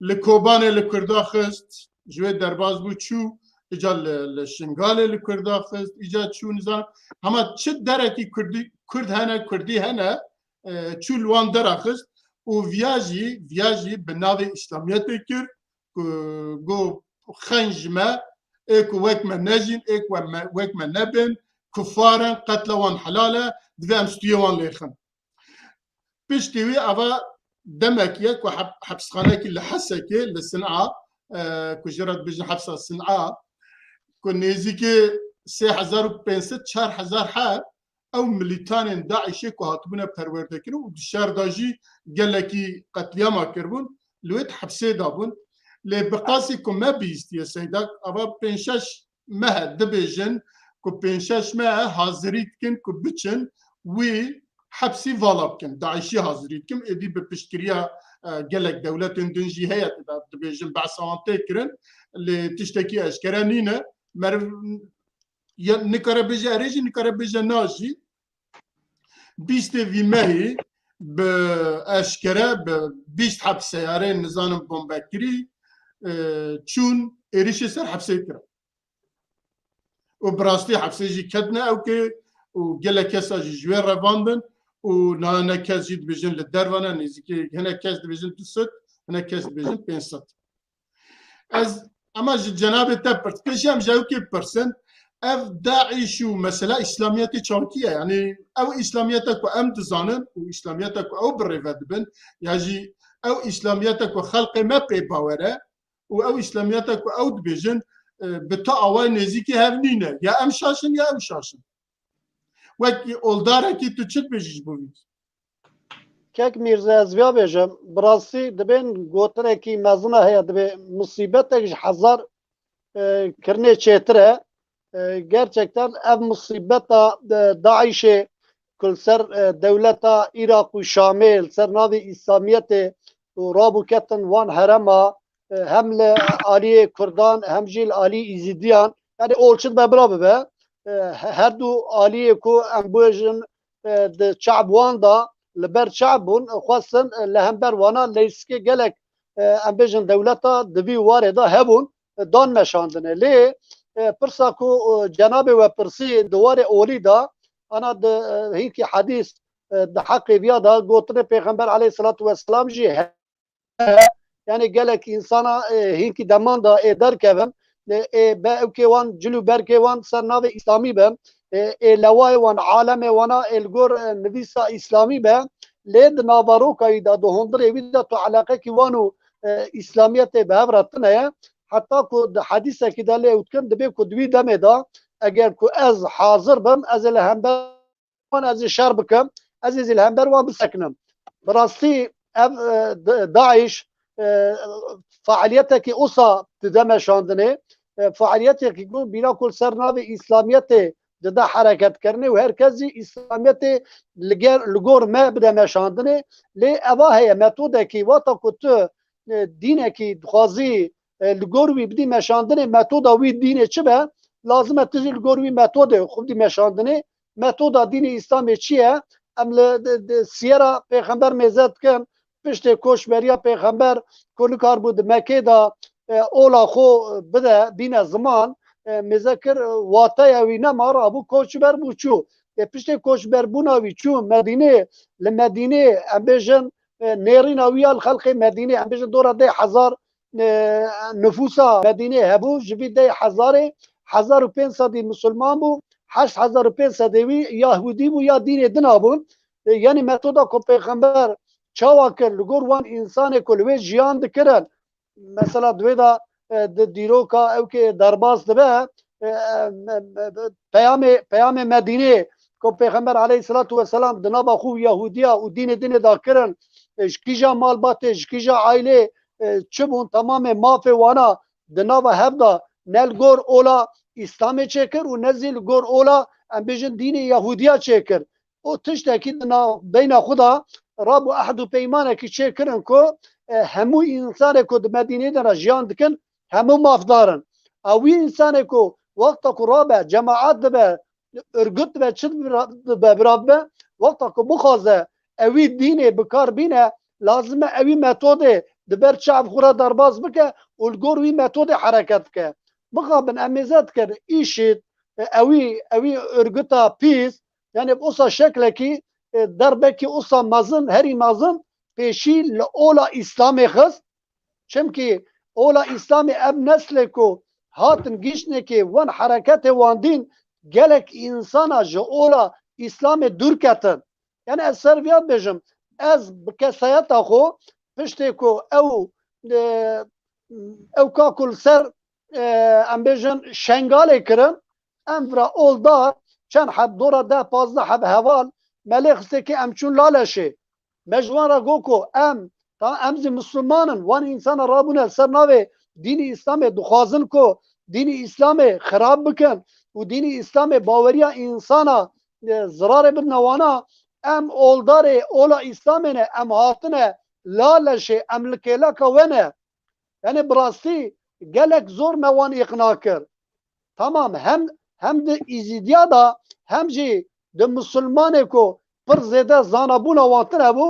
Li Kobanê li Kurda xist, ji wê derbaz bû çû, îca li, li Şingalê li Kurda xist, îca çû nizan. Hema çi derekî Kurdî, Kurd hene, Kurdî hene, e, çû li wan dera xist û viya jî, viya jî bi navê Îslamiyetê kir ku got xenc ji me, ê ku wek me nejîn, ê ku me, wek me nebin, kufar in, qetla wan helal e, divê em stûyê wan lêxin. Piştî wî eva demek ye ku hep-, hepsxanekî li Hesekê, li Sin'a, e, ku jê re dibêjin hepsa Sin'a, ku nêzîkî sê hezar û pênc sed, çar hezar heb ew milîtanên DAIŞê ku hatibûne perwerdekirin û di şer de jî gelekî qetlîama kiribûn, li wê di hepsê de bûn. Lê bi qasî ku me bihîstiye Seyda, ava pênc şeş meh e dibêjin ku pênc şeş meh e hazirî dikin ku biçin wî hepsî vala bikin, DAIŞî hazirî dikin. Êdî bi piştgiriya, e, gelek dewletên din jî heye, tê de dibêjin behsa wan tê kirin. Lê tiştekî eşkere nîne. Meriv ya nikare bêje erê jî, nikare bêje na jî. Bîstê vî mehî bi eşkere bi bîst heb seyareyên nizanim bombekirî, e, çûn êrîşê ser hepsê kirin. Û bi rastî hepsê jî ketine ewkê û gelek kesa jî ji wê revandin û niha hinek kes jî dibêjin li derve ne, nêzîkî hinek kes dibêjin du sed, hinek kes dibêjin pênc sed. Ez, ema ji cenabê te pirs, pêşî em ji ewkê pirsin, ev DAIŞ û mesela îslamiyetê çawkî ye. Yanî ew îslamiyete ku em dizanin û îslamiyete ku ew bi rê ve dibin, ya jî ew îslamiyete ku xelqê me pê bawer e û ew îslamiyete ku ew dibêjin, e, bi tu awayê nêzîkî hev nîne. Ya em şaş in ya ew şaş in. Wek oldarekî tu çi dibêjî ji bo vî? Kek Mîrze, ez viya bêjim, bi rastî dibên gotinekî mezin e heye, dibê musîbetek ji hezar, e, kirinê çêtir e. E, gerçekten ev musîbeta, e, DAIŞê ku li ser, e, dewleta Iraq û Şamê, li ser navê Îslamiyetê û rabû ketin wan herema, e, hem li aliyê Kurdan hem jî li alî Îzîdiyan, yani olçi dibe bila bibe, e, he-, her du aliyê ku em bêjin, e, di çab wan de li ber çab bûn, xwestin, e, li hember wana leysikê gelek, e, em bêjin dewleta di vî warê de hebûn, e, dan meşandine. Lê, e, pirsa ku, e, cenabê we pirsî di warê olî de, ana di, e, hinkî hedîs, e, di heqê viya de gotinê Pêxember aleyhisselatu vesselam jî he-, yani gelek însana, e, hinkî deman da ê derkevin, e, ê be ewkê wan, cil û berkê wan ser navê îslamî be, e, ê lewayê wan, alemê wana ê li gor, e, nivîsa îslamî be, lê di naveroka wî de, di hundirê wî de tu eleqekî wan û, e, îslamiyetê bi hev re tune ye. Heta ku di hedîsekî de lê ew dikin, dibê ku di wî demê de eger ku ez hazir bim, ez ê li hember wan ez ê şer bikim, ez ê zî li hember wan bisekinim. Bi rastî ev, e, D-, DAIŞ, e, fealiyetekî usa dide meşandinê, e, fealiyetekî ku bîra ku li ser navê Îslamiyetê dide hereketkirinê û her kes jî Îslamiyetê li ger, li gor me bide meşandinê. Lê eva heye metodekî, wata ku tu, e, dînekî dixwazî, e, li gor wî bidî meşandinê, metoda wî dînê çi be, lazim e tu jî li gor wî metodê xwe bidî meşandinê. Metoda dînê Îslamê çi ye? Em li, di, di, siyera Pêxember mêze dikin, piştê koçberiya Pêxember ku nikaribû di Mekê de, e, ola xwe bide, bîne ziman, e, mêze kir, e, wateya wî nema, rabû koçber bû çû. E, piştê koçberbûna wî çû Medînê, li Medînê em bêjin, e, nêrîna wî ya li xelkê Medînê, em bêjin dora deh hezar, e, nifûsa Medînê hebû, ji vî deh hezarê hezar û pênc sedî misilman bû, heşt hezar û pênc sedê wî Yahûdî bû ya dînê din a bûn. E, yanî metoda ku Pêxember çawa kir li gor wan însanê ku li wê jiyan dikirin, mesela di wê de, e, di dîroka ew kê derbas dibe, e, e, me-, me-, peyamê, peyamê Medînê ku Pêxember aleyhisselatu vesselam di nava xwe û Yahûdiya û dînê dinê de kirin, e, ji kîja malbatê, ji kîja ailê, e, çi bûn, temamê mafê wana di nava hev de ne li gor ola Îslamê çêkir û ne zî li gor ola, em bêjin, dînê Yahûdiya çêkir. Û tiştekî di nav-, beyna xwe de rabû ehd û peymanekî çêkirin ku, e, hemû însanê ku di Medînê de re jiyan dikin, hemû mafdar in. A wî însanê ku wexta ku rabe, cemaat dibe, örgüt dibe, çi dibe, bira bibe, wexta ku bixwaze ewî dînê bi kar bîne, lazim e ewî metodê di ber çav xwe re derbas bike û li gor wî metodê hereket bike. Bixabin em mêze dikin, îşîd, e, ewî, ewî örgüta pîs, yani bi usa şeklekî, e, derbekî usa mezin, herî mezin pêşî li ola Îslamê xist. Çimkî ola Îslamê ev neslê ku hatin giştnekê wan hereketê wan dîn gelek însana ji ola Îslamê dûr ketin. Yani ez ser viya dibêjim, ez bi kesayeta xwe piştê ku ew, e, ew ka ku li ser, e, em bêjin Şengalê kirin, em vira oldar çend heb dora deh pazdeh heb heval me lê xistê ki em çûn Laleşê. Me ji wan re got ku em, ta em zî Misliman in, wan însana rabûne li ser navê dînî Îslamê dixwazin ku dînî Îslamê xirab bikin û dînî Îslamê baweriya însana, e, zirarê bidine wana, em oldarê ola Îslamê ne, em hatine Laleşê, em li kêleka we ne. Yani bi rastî gelek zor me wan îqna kir. Tamam, hem, hem di Îzîdiya de, hem jî di Misilmanê ku pir zêde zanabûna wan tune bû.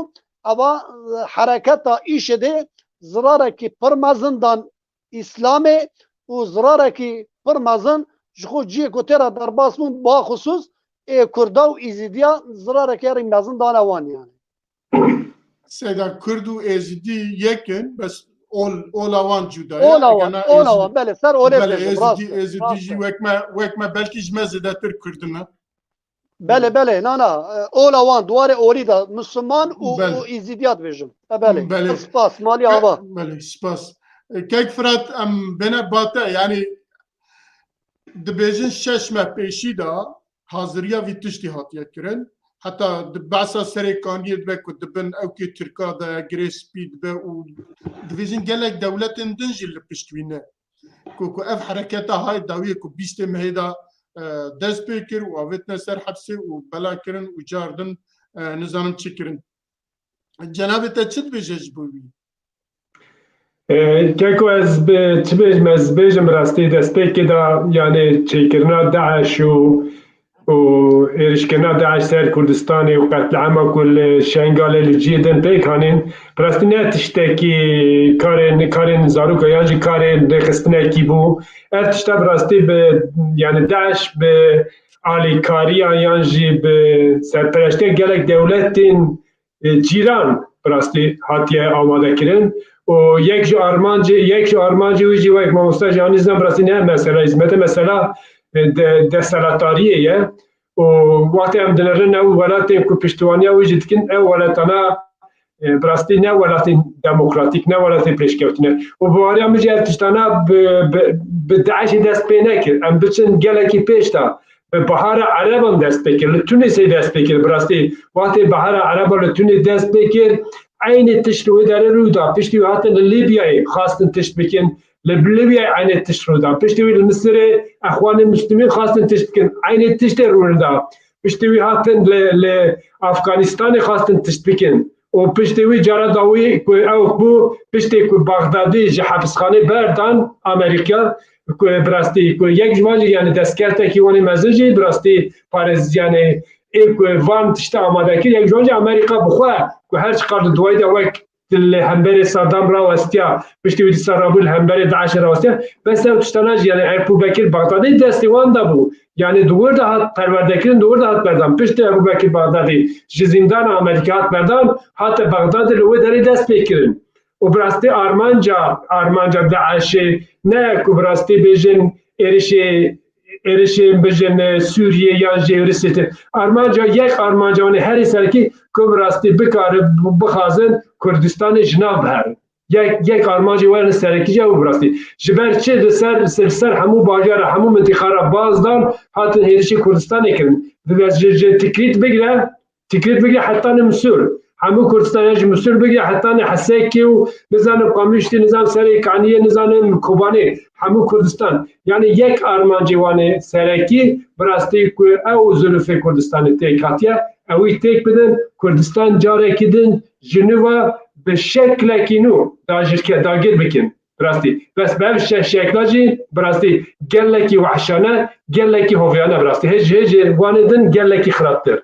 Eva, e, hereketa îşidê zirarekî pir mezin dan Îslamê û zirarekî pir mezin ji xwe cihê ku tê re derbas bûn, baxusûs ê Kurda û Îzîdiya zirarekê rî mezin dane wan yani. Seyda, Kurd û Êzidî yek in, bes ol, ola wan cuda ye. Ola wan, Egana ola Êzidî, wan, belê, ser olê belê, dibêjim, rast Êzidî, e, Êzidî rast jî e. Wek me, wek me belkî ji me zêdetir Kurd in, ha? Belê, belê, na, na, e, ola wan, di warê olî de, Misliman û, Belê. û Îzîdiya dibêjim. E, belê. Belê. Pir spas, malî Ke-, ava. Belê, spas. E, Kek Firat, em bêne bate, yani dibêjin şeş meh pêşî de haziriya vî tiştî hatiye kirin. Heta di behsa serê kaniyê dibe ku dibin ewkê Tirka de girê spî dibe û dibêjin gelek dewletên din jî li pişt wî ne. Ku, ku ev hereketa hay dawiyê ku bîstê mehê de, e, dest pê kir û avêtine ser hepsê û bela kirin û car din, e, nizanim çi kirin. Cenabê te çi dibêje ji bo wî? E, Keko, ez bi, çi bêjim, ez bêjim bi rastî destpêkê de, yani çêkirina DAIŞ û, û êrişkirina DAIŞ ser Kurdistanê û qetlîama ku li Şengalê li cihê din pêk hanîn, bi rastî ne tiştekî karên, karên zaroka yan jî karên rêxistinekî bû. Ev tişta bi rastî bi, yani DAIŞ bi alîkariya yan jî bi serpereştiya gelek dewletên e, cîran bi rastî hatiye amade kirin. Û yek ji armancê, yek ji armancê wî jî wek mamosta jî anî zan bi rastî ne mesela hizmete, mesela, e, de, desthilatdariyê ye. Û wextê em dinerin ew welatên ku piştiwaniya wî jî dikin, ew welatana, e, bi rastî ne welatên demokratîk, ne welatên pêşkevtine. Û bi wariya min jî ev tiştana bi, bi, bi DAIŞê dest pê nekir. Em biçin gelekî pêş de. Bi Bahara Ereban dest pê kir, li Tunîsê dest pê kir, bi rastî. Wextê Bahara Ereba li Tunî dest pê kir, eynî tişt li wê derê rû da. Piştî wî hatin li Lîbyayê xwestin tişt bikin, li Lîbyayê eynî tişt rû da. Piştî wî li Misirê Exwanê Muslimîn xwestin tişt bikin, eynî tiştê rû li da. Piştî wî hatin li, li Afganistanê xwestin tişt bikin. Û piştê wî cara dawî ku ew bû, piştê ku Baxdadî ji hepisxanê berdan Amerîka, ku bi rastî ku yek ji wan jî, yani destkefteke wan ê mezin jî bi rastî parêz, yani ê ku van tişta amade kir, yek ji wan jî Amerîka bi xwe ku her çiqas di duwayî de wek li hemberê Saddam rawestiya, piştî wî dîsa rabû li hemberê DAIŞê rawestiya, bes ew tiştana jî, yani Ebû Bekir Baxdadî destê wan de bû. Yani di wir de hat perwerdekirin, di wir de hat berdan. Piştî Ebû Bekir Baxdadî ji zîndana Amerîka hat berdan, hate Baxdadê li wê derê dest pê kirin. Û bi rastî armanca, armanca DAIŞê ne ku bi rastî bêjin êrişê, êrişên bijin, e, Sûriyê yan jî êrişê te. Armanca yek, armanca wan ê herî serekî ku bi rastî bikare, bixwazin Kurdistanê ji nav biherin. Yek, yek armancê wan ê serekî jî ew bi rastî. Ji ber çi li ser, ser, ser hemû bajara, hemû mintiqa re baz dan, hatin hêrişê Kurdistanê kirin. Dibe ji, ji Tikrît bigire, Tikrît bigire hetanî Misûr. Hemû Kurdistan ya ji Misûr bigire hetanî Hesekê û nizanim Qamişlî, nizanim Serê Kaniyê, nizanim Kobanê. Hemû Kurdistan. Yani yek armancê wan ê serekî bi rastî ku ew zilûfê Kurdistanê têk hatiye, ew ê têk bidin, Kurdistan carekî din ji nû ve bi şeklekî nû dagirke-, dagir bikin. Bi rastî. Bes bi ev şe-, şekla jî bi rastî gelekî wehşane, gelekî hoviyane bi rastî. Hêj, hêjê wan ê din gelekî xirabtir.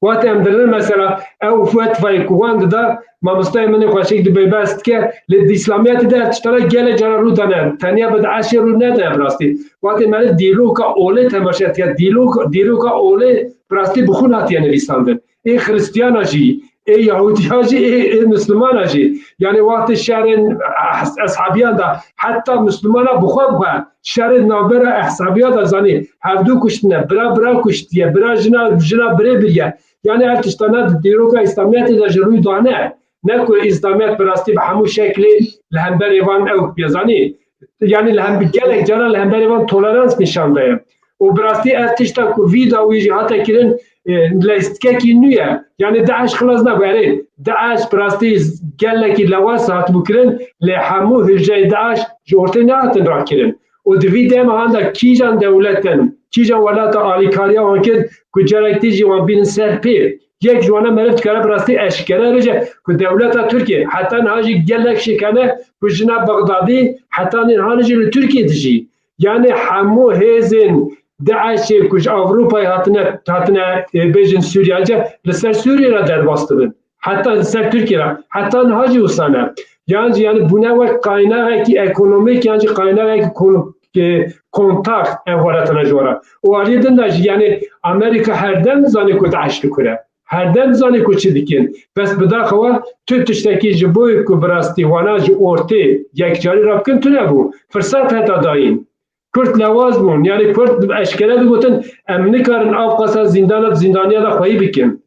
Wextê em dirin mesela ew fetvayê ku wan dida, mamostayê min ê xweşik dibê behs dike, lê di Îslamiyetê de ev tiştana gelek cara rû dane, tenya bi DAIŞê rû nede bi rastî. Wextê meriv dîroka olê temaşe dike, dîrok-, dîroka olê bi rastî bi xûn hatiye nivîsandin. Ê Xiristiyana jî, ê Yahudiya jî, ê, ê Mislimana jî. Yani wextê şerên es-, eshabiyan de heta Mislimana bi xwe bi xwe şerê navbera eshabiya de zanî, hevdû kuştine, bira bira kuştiye, bira jina, jina birê biriye. Yani ev tiştana di dîroka Îslamiyetê de ji rû dane. Ne ku Îslamiyet bi rastî bi hemû şeklî li hemberê van ew biye zanî. Yani li hem-, gelek caran li hemberê van tolerans nîşan daye. Û bi rastî ev tişta ku vî dawî jî hate kirin, e, leyistikekî nû ye. Yani DAIŞ xilas nabû. Erê, DAIŞ bi rastî gelekî lewaz hatibû kirin, lê hemû hûceyê DAIŞ ji ortê nehatin rakirin. Û di vî dema handa kîjan dewletin, kîjan welata alîkariya wan kir ku carek dî jî wan bînin ser pê. Yek ji wana meriv dikare bi rastî eşkere bêje ku dewleta Tirkiyê heta niha jî gelek şikane ku jina Bexdadî heta niha jî li Tirkiyê dijî. Yani hemû hêzên DAIŞ'ê ku ji Ewropayê hatine, hatine, e, bêjin Sûriye, ancî li ser Sûriyê re derbas dibin. Heta li ser Tirkiye re, heta niha jî wisa ne. Yan jî, yanî bûne wek qaynaxekî ekonomîk yan jî qaynaxekî kon-, e, kontak ev welatana ji we re. Û aliyê din de jî, yanî Amerîka her dem dizanî ku DAIŞ li kur e. Her dem dizanî ku çi dikin. Bes bidaxewa tu tiştekî ji bo ku bi rastî wana ji ortê yekcarî re bikin tune bû. Firsat heta dayîn. Kurd lewaz bûn. Yanî Kurd eşkere digotin, em nikarin avqasa zîndana, zîndaniya de xweyî bikin.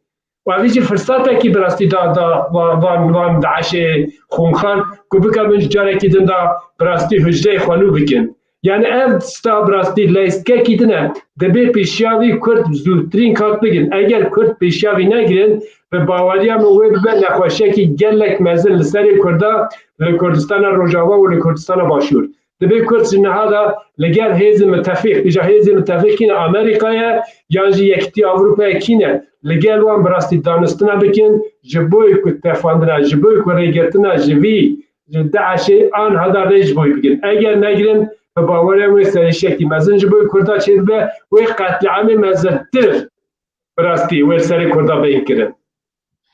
Û evî jî firsatekî bi rastî da, da va-, van, van DAIŞ'ê xûnxar ku bikevin ji carekî din de bi rastî hucreyê xwe nû bikin. Yanî ev tişta bi rastî leyskekî din e. Dibê pêşiya vî Kurd zûtirîn kat bigin. Eger Kurd pêşiya vî negirin, bi baweriya min wê bibe nexweşiyekî gelek mezin li serê Kurda, li Kurdistana Rojava û li Kurdistana Başûr. Dibê Kurd ji niha de li gel hêzên mitefîq, îja hêzên mitefîq kî ne, Amerîka ye yan jî Yekîtiya Ewropayê kî ne, li gel wan bi rastî danistina bikin, ji bo ku tefandina, ji bo ku rêgirtina ji vî, ji DAIŞ'ê aniha de rê ji bo wî bigirin. Eger negirin, bi baweriya wê serêşiyekî mezin ji bo Kurda çêdibe, wê qetlîamê mezintir bi rastî wê li serê Kurda bên kirin.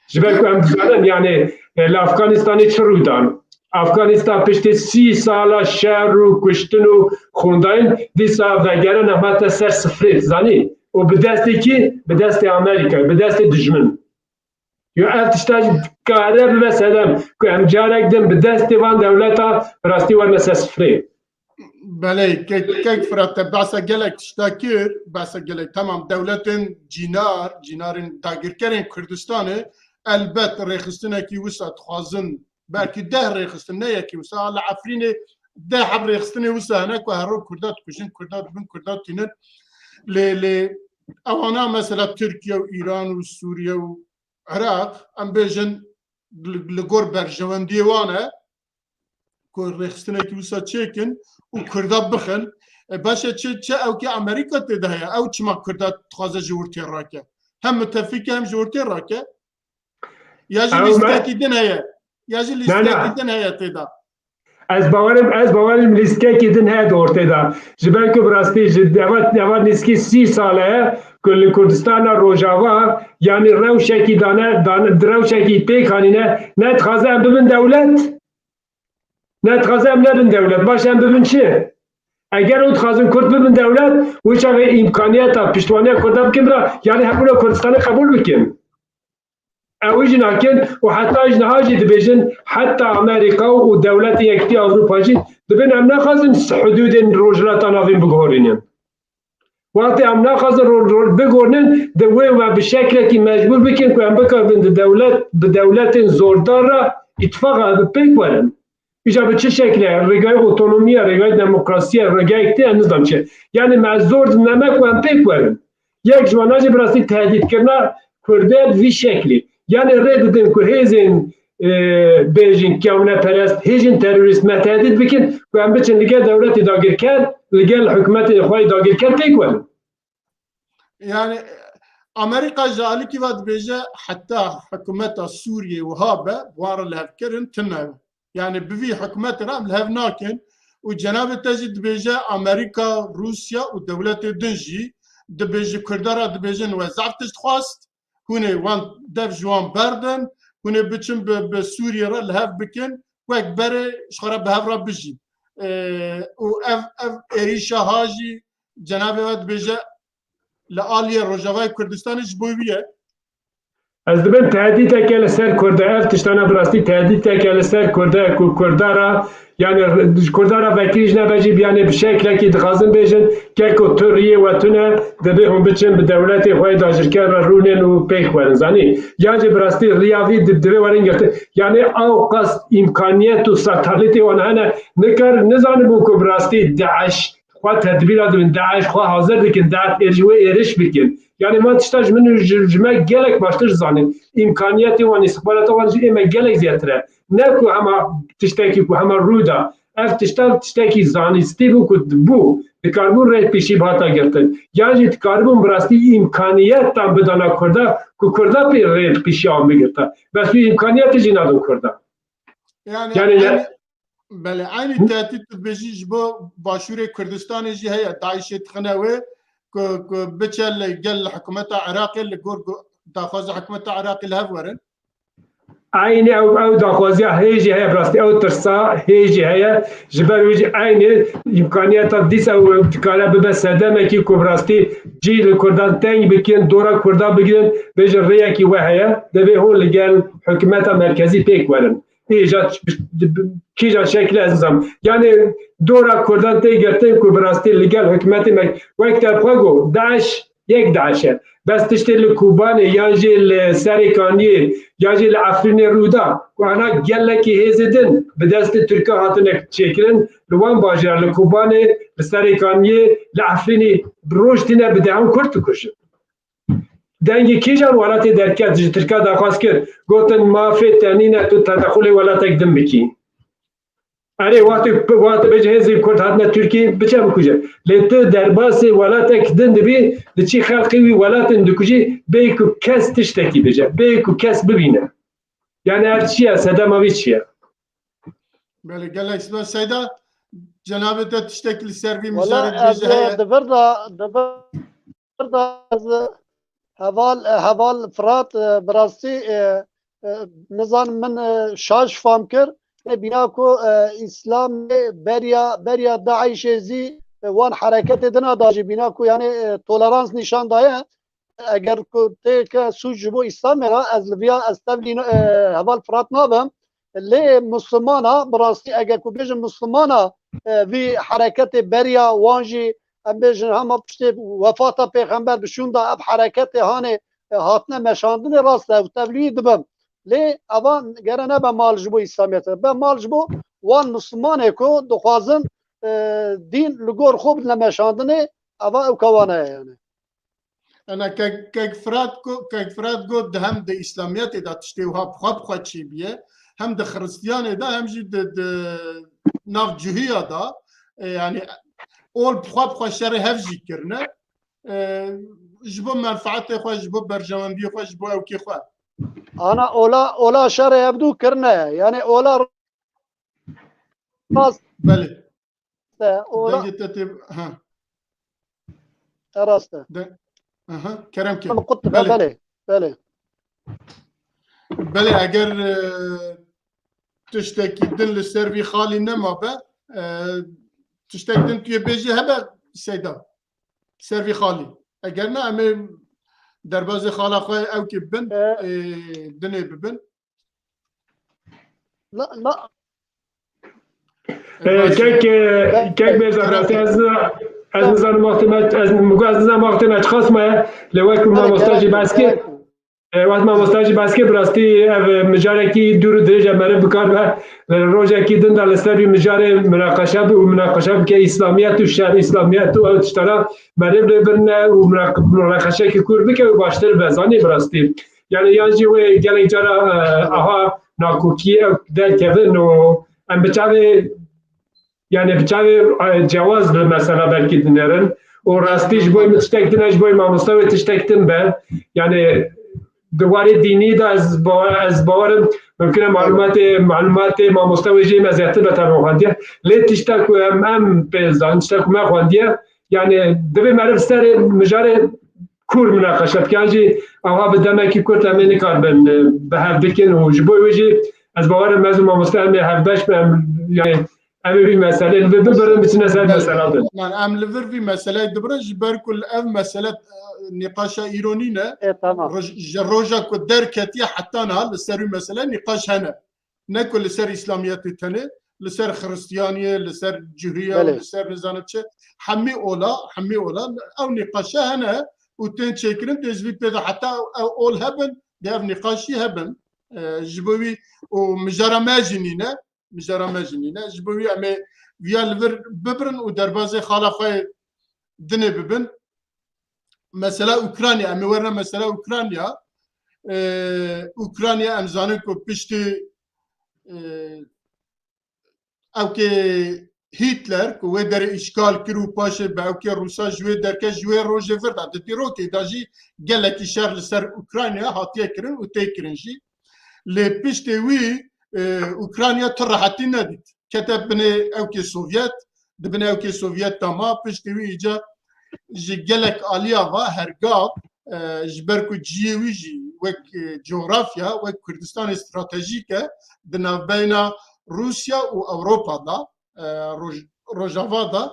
Ji ber ku em dizanin, yanî, e, li Afganistanê çi rû dan? Afganistan piştî sî sala şer û kuştin û xwendayîn dîsa vegerine hate ser sifrê, dizanî? Û bi destê kî? Bi destê Amerîkayê, bi destê dijmin. Yo ev tişta jî kare bibe sedem ku em carek din bi destê van dewleta bi rastî werine ser sifrê. Belê, kek, kek Firat, te behsa gelek tişta kir, behsa gelek, temam, dewletên cînar, cînarên dagirkerên Kurdistanê, elbet rêxistinekî wisa dixwazin, belkî deh rêxistin, ne yekî wisa, li Efrînê deh heb rêxistinê wisa hene ku her roj Kurda dikujin, Kurda dibin, Kurda tînin. Lê, lê ewana mesela Tirkiye û Îran û Sûriye û Iraq, em bêjin li, li gor berjewendiyê wan e ku rêxistinekî wisa çêkin û Kurda bixin. E, baş e, çi, çi ewkê Amerîka tê de heye? Ew çima Kurda dixwaze ji ortê rake? Hem mitefîk e, hem ji ortê rake. Ya jî Ew me- lîstekî din heye. Ya jî Ne, ne. lîstekî din heye tê de. Ez bawerim, ez bawerim lîstekî din heye di ortê de. Ji ber ku bi rastî ji deva, deva nîskî sî sal e ku li Kurdistana Rojava, yanî rewşekî dane, dane, rewşekî pêk anîne, ne dixwaze em bibin dewlet, ne dixwaze em nebin dewlet. Baş em bibin çi? Eger hûn dixwazin Kurd bibin dewlet, wê çaxê îmkaniyeta piştwaniya Kurda bikin bira, yanî hebûna Kurdistanê qebûl bikin. Ew jî nakin û heta ji niha jî dibêjin, heta Amerîka û dewletên Yekîtiya Ewropa jî dibin, em naxwazin hudûdên Rojhilata Navîn biguherînin. Wextê em naxwazin ro-, ro-, biguherînin, di wê ve bi şeklekî mecbûr bikin ku em bikevin di dewlet, bi dewletên zordar re îtifaqa bi pêk werin. Îja bi çi şekle? Rêgayê otonomiye, rêgayê demokrasiye, rêgayê tê, ez nizanim çi. Yanî me zor dineme ku em pêk werin. Yek ji wana jî bi rastî tehdîtkirina Kurdê bi vî şeklî. Yanî rê didin ku hêzên, e, bêjin kewneperest, hêzên terorîst me tehdît bikin ku em biçin li gel dewletê dagirker, li gel hikûmetê xwe yê dagirker pêk werin. Yani Amerîka ji alikî ve dibêje heta hikûmeta Sûriyê wiha be, bi wan re lihevkirin tune be. Yani bi vî hikûmetê re em li hev nakin û cenabê te jî dibêje Amerîka, Rûsya û dewletê din jî dibêje Kurda re dibêjin we zaf tişt xwest, hûn ê wan dev ji wan berdin, hûn ê biçin bi, bi Sûriyê re li hev bikin, wek berê ji xwe re bi hev re bijîn. Ê, û ev, ev êrîşa ha jî cenabê we dibêje li aliyê Rojavayê Kurdistanê ji bo wî ye. Ez dibim tehdîteke li ser Kurda, ev tiştana bi rastî tehdîteke li ser Kurda ye ku Kurda re, yani ji Kurda re vekirî jî nebe jî, yani bi şeklekî dixwazin bêjin, keko tu riyê we tune, dibê hûn biçin bi dewletê xwe yê dagirker re rûnin û pêk werin, zanî? Yan jî bi rastî riya vî di-, divê werin girtin. Yani ewqas îmkaniyet û satalîtê wan hene, nikar, nizanibûn ku bi rastî DAIŞ xwe tedbîra dibin, DAIŞ xwe hazir dikin, DAIŞ êr-, ji wê êriş bikin. Yani ma tişta ji min û ji, ji me gelek baştir zanin. Îmkaniyetê wan, îstixbarata wan ji ê me gelek zêdetir e. Ne ku hema tiştekî ku hema rû da. Ev tişta tiştekî zanistî bû ku bû. Dikaribûn rê pêşî bihata girtin. Yan jî dikaribûn bi rastî îmkaniyetan bidana Kurda ku Kurda pê rê pêşiya wan bigirta. Bes wî îmkaniyetê jî nadin Kurda. Yani, Yani ne- yani, Belê, eynî tehdît tu dibêjî ji bo Başûrê Kurdistanê jî heye, DAIŞê dixine wê, ku, ku biçe li gel hikûmeta Iraqê, li gor ku daxwaza hikûmeta Iraqê li hev werin? Eynî ew, ew daxwaziya hê jî heye, bi rastî ew tirsa hê jî heye. Ji ber wê jî eynî îmkaniyeta dîsa ew dikare bibe sedemekî ku bi rastî cî li Kurdan teng bikin, dora Kurdan bigirin, bêjin rêyekî we heye, divê hûn li gel hikûmeta merkezî pêk werin. Îja kîjan şekilê ez nizam. Yanî dora Kurdan tê girtin ku bi rastî li gel hikûmetê me-, wek te xwe got, DAIŞ yek DAIŞ e. Bes tiştê li Kobanê yan jî li Serê Kaniyê yan jî li Efrînê rû da ku ana gelekî hêzê din bi destê Tirkan hatine çêkirin, li wan bajêran, li Kobanê, li Serê Kaniyê, li Efrînê roj tîne bi dehan Kurd dikujin. Dengê kîjan welatê derket ji Tirka daxwaz kir, gotin mafê te nîne tu tedexulê welatek din bikî. Erê, wextê, wextê bêje hêzên Kurd hatine Tirkiyê, biçe bikuje. Lê tu derbasê welatek din dibî, diçî xelkê wî welatên dikujî, bê ku kes tiştekî bêje, bê ku kes bibîne. Yani ev çi ye? Sedema wî çi ye? Belê, gelek spas. Seyda, cenabê te tiştek li ser vî mijarê dibêje heye? Di vir de, di vir de ez heval, heval Firat, e, bi rastî, e, e, nizanim min, e, şaş fam kir. Ê bîna ku, e, Îslamê beriya, beriya DAIŞê zî, e, wan hereketê dina da jî bîna ku yani, e, tolerans nîşan daye. Eger ku tê ke sûc ji bo Îslamê re, ez li viya ez tevlî, e, heval Firat nabim. Lê Muslimana, bi rastî eger ku bêjin Muslimana, e, vî hereketê beriya wan jî, em bêjin hema piştê wefata Pêxember bi şûnda ev hereketê hanê, e, hatine meşandinê, rast e, ew tevlî dibim. Lê eva gere nebe mal ji bo Îslamiyetê, be mal ji bo wan Muslimanê ku dixwazin, e, dîn li gor xwe bidine meşandinê, eva ew kewane ye yani. Ena kek, kek Firat got, kek Firat got di hem di Îslamiyetê de tiştê wiha bi xwe bi xwe çêbûye, hem di Xiristiyanê de, hem jî di, di nav Cihiya de, e, yani ol bi xwe bi xwe şerê hev jî kirine. E, ji bo menfaetê xwe, ji bo berjewendiyê xwe, ji bo ewkê xwe. Ana ola, ola şerê hevdû kirine. Yani ola rast Belê. e, ola Dengê te tê, ha. e, rast e. De, aha, kerem ke. Min qut dibe, Belê. Belê, belê. Belê, eger, e, tiştekî din li ser vî xalî nema be, e, tiştek din tu yê bêjî hebe Seyda. Ser vî xalî. Eger ne, em ê derbazê xala xwe ewkê bibin, E, e, dinê bibin. Na, na, E, kek, e, kek bêza rastî ez, ez nizanim wextê me, ez, min got ez nizanim wextê me çiqas maye, lê wek mamosta jî behs kir. E, wek mamosta jî behs kir, bi rastî ev, e, mijarekî dûr û dirêj e, meriv bi kar be. Li rojekî din de li ser wî mijarê minaqeşe bi û minaqeşe bike Îslamiyet û şer, Îslamiyet û ew tiştana meriv lê birine û minaq-, minaqeşekî kûr bike û baştir be zanî bi rastî. Yani yan jî wê gelek cara, e, aha nakokî ew derkevin û em bi çavê, yani bi çavê, e, cewaz bi mesela belkî dinêrin û rastî ji bo min tiştek din e, ji bo mamosta wê tiştek din be. Yani di warê dînî de ez bawer, ez bawerim mimkun e malumatê, malumatê mamosta wê jê me zêdetir be tabi xwendiye. Lê tişta ku em, em pê zanin, tişta ku me xwendiye, yani divê meriv serê mijarê kûr minaqeşe bike. Yan jî aha bi demekî kurt em ê nikaribin, e, bi hev bikin û ji bo wê jî ez bawerim ez û mamoste em ê hevbeş bin, em, yani em ê vî meselê li vir bibirin, biçine ser mesela din. Yani em li vir vî meseleyê dibirin, ji ber ku li ev mesele, e, nîqaşa îro nîne. E, tamam. Roj-, ji roja ku derketiye heta niha li ser wî mesele nîqaş hene. Ne ku li ser Îslamiyetê tenê, li ser Xiristiyaniyê, li ser Cihriya, Belê. Li ser nizanim çi, hemî ola, hemî ola, ew nîqaşe hene û tên çêkirin, tê ji vî pê de heta ew ol hebin, dê ev nîqaşî hebin. E, ji bo wî û mijara me jî nîne, mijara me jî nîne. Ji bo wî em ê viya li vir bibirin û derbazê xala xwe dinê bibin. Mesela Ukrayna, em ê werine mesela Ukrayna. Ee, Ukrayna em zanin ku piştî, ee, ewkê Hitler ku wê derê îşgal kir û paşê bi ewkê Rûsa ji wê derke ji wê rojê vir de di dîrokê de jî gelekî şer li ser Ukrayna hatiye kirin û tê kirin jî. Lê piştê wî, e, Ukrayna tu rehetî nedît. Kete binê ewkê Sovyet, di binê ewkê Sovyet de ma, piştê wî îca ji gelek aliya ve hergav, e, ji ber ku cihê wî jî wek, e, cografya, wek Kurdistanê stratejîk e di navbeyna Rûsya û Ewropa de, e, Roj-, Rojava de,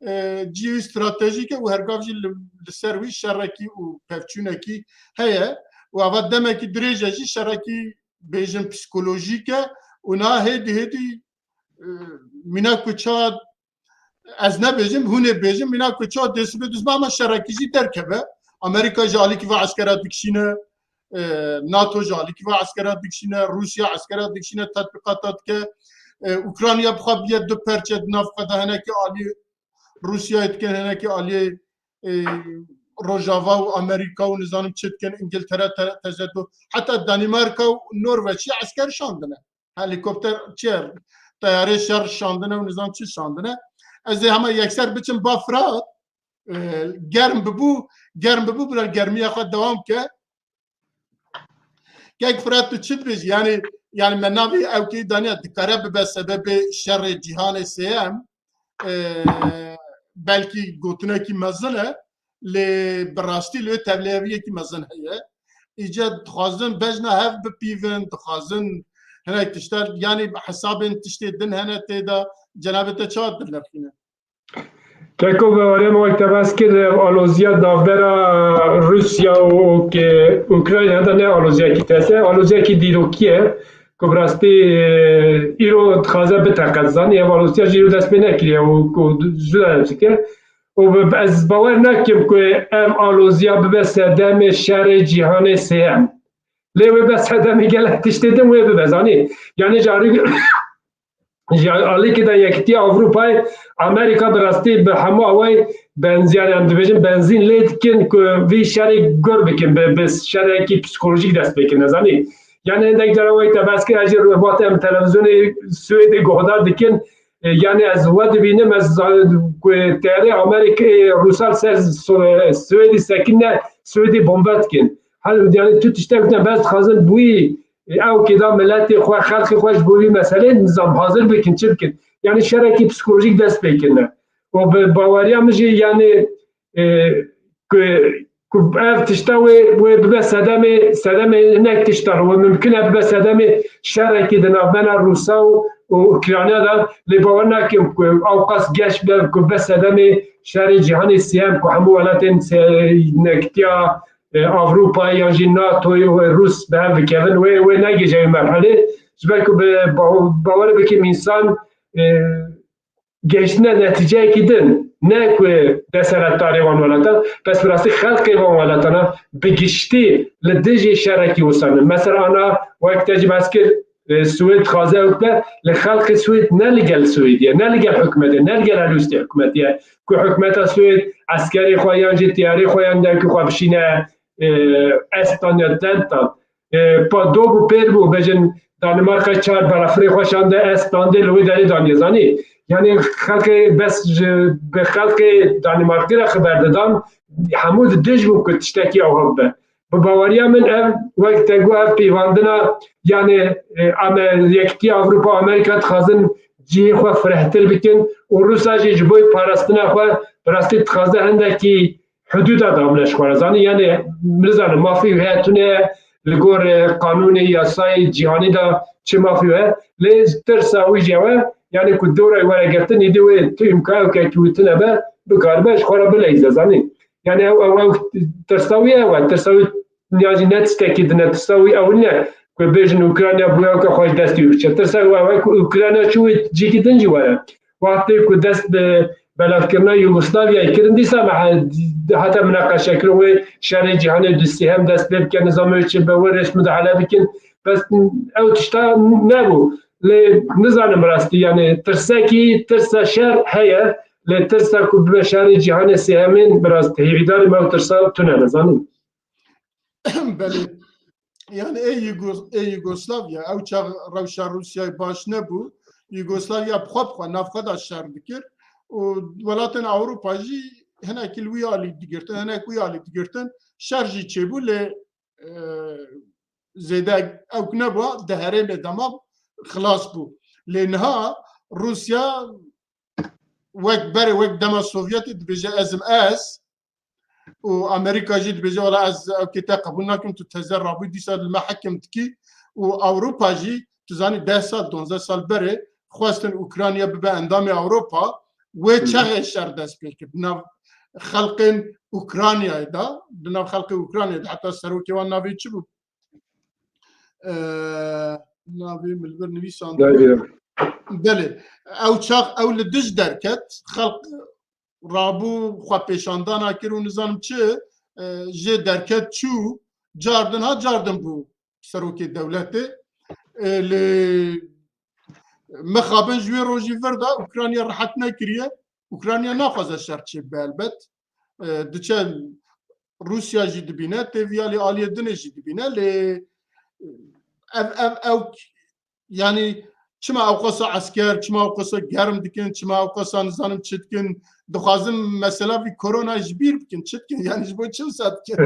e, cihê wî stratejîk e û hergav jî li, li ser wî şerekî û pevçûnekî heye û ava demekî dirêj e jî şerekî bêjin psîkolojîk e û niha hêdî hêdî, e, mîna ku ça ez nebêjim, hûn ê bêjin, mîna ku ça dê sibê dûzbe ama şerekî jî derkeve. Amerîka ji alîkî ve eskera dikişîne, e, NATO ji alîkî ve eskera dikişîne, Rûsya eskera dikişîne, tetbîqata dike. E, Ukrayna bi xwe bûye du perçe, di nav xwe de hinekî alî Rûsyayê dikin, hinekî alî, e, Rojava û Amerîka û nizanim çi dikin, Îngiltere, te-, tezedû, heta Danîmarka û Norveç jî esker şandine. Helîkopter çi ye? Teyarê şer şandine û nizam çi şandine. Ez ê hema yekser biçim ba Firat, e, germ bibû, germ bibû, bira germiya xwe dewam ke. Kek Firat, tu çi dibêjî? Yani, yani me navê ew kê daniya dikare bibe sebebê şerê cîhanê sêyem, e, belkî gotinekî mezin e, lê bi rastî li wê tevliheviyekî mezin heye. Îca dixwazin bejna hev bipîvin, dixwazin hinek tişta, yani hesabên tiştê din hene tê de, cenabê te çawa dinirxîne? Keko, bi warê me wek te behs kir, ev aloziya navbera Rûsya û ke Ukrayna de ne aloziyekî teze, aloziyekî dîrokî ye ku bi rastî, e, îro dixwaze biteqe, zanî, ev aloziya jî îro dest pê nekiriye û ku zû de dike. Û bi, ez bawer nakim ku ev aloziya bibe sedemê şerê cîhanê sêyem. Lê wê be sedemê gelek tiştê din wê bibe, zanî. Yani ji alî-, ji alîkî de Yekîtiya Ewropayê, Amerîka bi rastî bi hemû awayî benzî, yani em dibêjin benzîn lê dikin ku vî şerê gur bikin, bi, bi şerekî psîkolojîk dest pê kirin, zanî. Yani hindek cara wê te behs kir, ez jî rû-, wextê em televîzyonê Swêdê guhdar dikin, e, yani ez we dibînim, ez za-, ku teyarê Amerîkê, Rûsa li ser So-, Swêdî sekine, Swêdî bombe dikin. Hal, yani tu tiştek dine, bes dixwazin bûyî, e, ew kêda miletê xwe, xelkê xwe ji bo vî meselê nizam hazir bikin, çi bikin? Yani şerekî psîkolojîk dest pê kirine. Û bi baweriya min jî, yani, e, ku, ku ev tişta wê, wê bibe sedemê, sedemê hinek tiştan, wê mimkun e bibe sedemê şerekî di navbena Rûsa û, û Ukrayna de, lê bawer nakim ku ew qas geş be, ku be sedemê şerê cîhanê sêyem, ku hemû welatên se-, nekitiya, e, Ewropayê yan jî NATOyê û Rûs bi hev bikevin, wê, wê negihîje wê merhelê. Ji ber ku bi baw-, bawer bikim însan, e, gehiştine netîceyekî din, ne ku deseretdarê wan welatan, bes bi rastî xelkê wan welatana bi giştî li dijî şerekî wisa ne. Mesela ana wek te jî behs kir, e, Swêd dixwaze ew bibe, li xelkê Swêd ne li gel Swêdî ye, ne li gel hikûmetê, ne li gel helwestê hikûmetî ye. Ku hikûmeta Swêd eskerê xwe yan jî tiyarê xwe yan derkî xwe bişîne, e, Estan ya Dentan. E, pa do bû pêr bû, bêjin Danimarka çar berefirê xwe şande, Estandê li wê derê daniye, zanî. Yani xelkê bes ji, bi xelkê Danimarkê re xeber didan, hemû di dij bû ku tiştekî ew bibe. Bi baweriya min ev, wek te got, ev pêvandina, yani, e, Amer-, Yekîtiya Ewropa û Amerîka dixwazin cihê xwe firehtir bikin û Rûsa jî ji bo parastina xwe bi rastî dixwaze hindekî hidûda damle ji xwe re. Zanî, yani, nizanim, mafî wê heye tune li gor, e, qanûnê, yasayê cîhanî de çi mafî wê heye. Lê tirsa wî jî ew e, yani, ku dora were girtin, îdî wê tu îmkan ew ke ki wî tune be, bikaribe ji xwe re bileyze, zanî. Yani ew, ew, ew tirsa wî ew e. Tirsa wî ya jî ne tiştekî din e. Tirsa wî ew ne ku bêjin Ukrayna bûye weke xwe ji destî wî biçe. Tirsa wî ew e ku Ukrayna çû wê cîkî din jî were. Wextê ku dest bi belavkirina Yugoslavyayê kirin, dîsa me he-, hate minaqeşekirin wê şerê cîhanê du sêhem dest pê bike, nizamê wê çi be, wê rêş mudahale bikin. Bes ew tişta nebû. Lê nizanim rastî, yani tirsekî, tirsa şer heye. Lê tirsa ku bibe şerê cîhanê sêhemîn, bi rastî hêvîdarî me ew tirsa tune, nizanim. Belê. Yani ê Yugos-, ê Yugoslavya, ew çax rewşa Rûsyayê baş nebû. Yugoslavya bi xwe bi xwe nav xwe de şer dikir û welatên Ewropa jî hinekî li wî alî digirtin, hinek wî alî digirtin. Şer jî çêbû, lê, e, zêde ew nebû, di herêmê de ma xilas bû. Lê niha Rûsya wek berê, wek dema Sovyetê dibêje ez im ez, û Amerîka jî dibêje, wala ez ew kê te qebûl nakim, tu teze rabû dîsa li me hekim dikî. Û Ewropa jî, tu zanî, deh sal, duwazdeh sal berê xwestin Ukrayna bibe endamê Ewropa. Wê çaxê şer dest pê kir. Di nav xelqên Ukraynayê de, di nav xelqê Ukraynayê de, heta serokê wan navê çi bû? Eee, navê min li vir nivîsand. Belê. Ew çax, ew li dij derket, xelq rabû xwe pêşandana kir û nizanim çi, e, jê derket çû, cardin ha cardin bû serokê dewletê. E, lê mixabin ji wê rojî vir de Ukrayna rehet nekiriye. Ukrayna naxwaze şer çêbibe elbet. E, diçe Rûsya jî dibîne, tê vî alî aliyê dinê jî dibîne, lê, e, ev, ev, ew, yanî çima ewqasa esker, çima ewqasa germ dikin, çima ewqasa nizanim çi dikin, dixwazin mesela vî korona ji bîr bikin, çi dikin, yanî ji bo çi wisa dikin?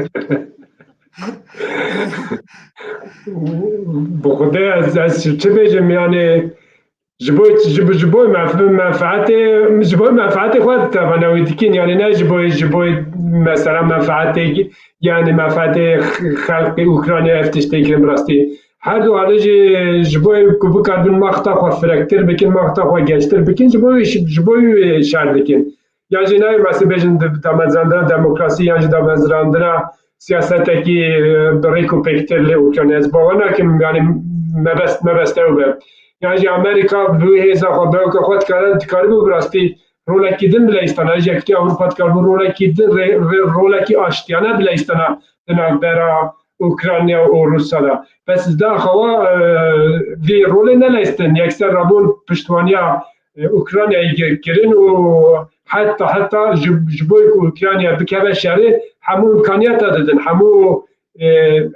Bi Xwedê ez, ez çi bêjim, yanî ji bo, ji bo, ji bo menf-, menfeetê, ji bo menfeetê xwe tevana wî dikin, yanî ne ji bo, ji bo mesela menfeetê, yanî menfeetê xelkê Ukrayna ev tiştê kirin bi rastî. Her du alî jî ji bo ku bikaribin mafta xwe firektir bikin, mafta xwe gençtir bikin, ji bo wî, ji bo wî şer dikin. Yan jî nayê mesî bêjin di-, damezrandina demokrasî yan jî damezrandina siyasetekî, e, bi rêk û pêktir li Ukrayna. Ez bawer nakim, yanî mebest, mebest ew be. Yan jî Amerîka bi wî hêza xwe, bi ewka xwe dikare, dikaribû bi rastî rolekî din bileyistana. Ji Yekîtiya Ewropa dikaribû rolekî din, rê-, rê-, rolekî aştiyane bileyistana di navbera Ukrayna û Rûsya de. Bes daxewa, e, vî rolê neleyistin. Yekser rabûn piştwaniya, e, Ukraynayê gi-, kirin û heta, heta ji, ji bo ku Ukrayna bikeve şerê, hemû îmkaniyeta didin, hemû, e,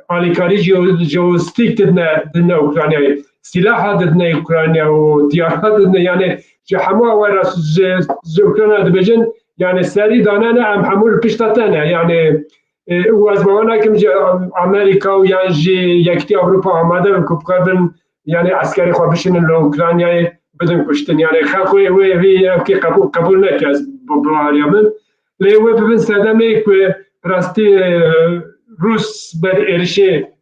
alîkarî jeo-, jeolojîstîk didine, didine Ukraynayê. Sîlaha didine Ukrayna û diyara didine. Yanî ji hemû awayra ji, ji Ukrayna dibêjin, yanî serî danene, em hemû li pişta te ne. Yanî, e, û ez bawer nakim ji Amerîka û yan jî Yekîtiya Ewropa amade bin ku bikaribin, yanî eskerê xwe bişînin li Ukraynayê bidin kuştin. Yanî xelk wê, wê, wê ev kê qebûl, qebûl neke, ez bi, bi baweriya min. Lê wê bibin sedemê ku bi rastî, e, Rûs ber êrişê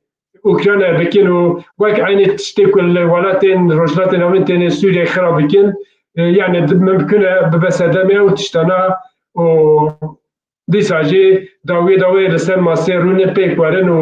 Ukrayna bikin û wek eynî tiştê ku li welatên Rojhilatê Navîn têne Sûriyeyê xira bikin, e, yanî di-, mimkun e bibe sedemê ew tiştana û dîsa jî dawiyê dawiyê li ser masê rûnin pêk werin û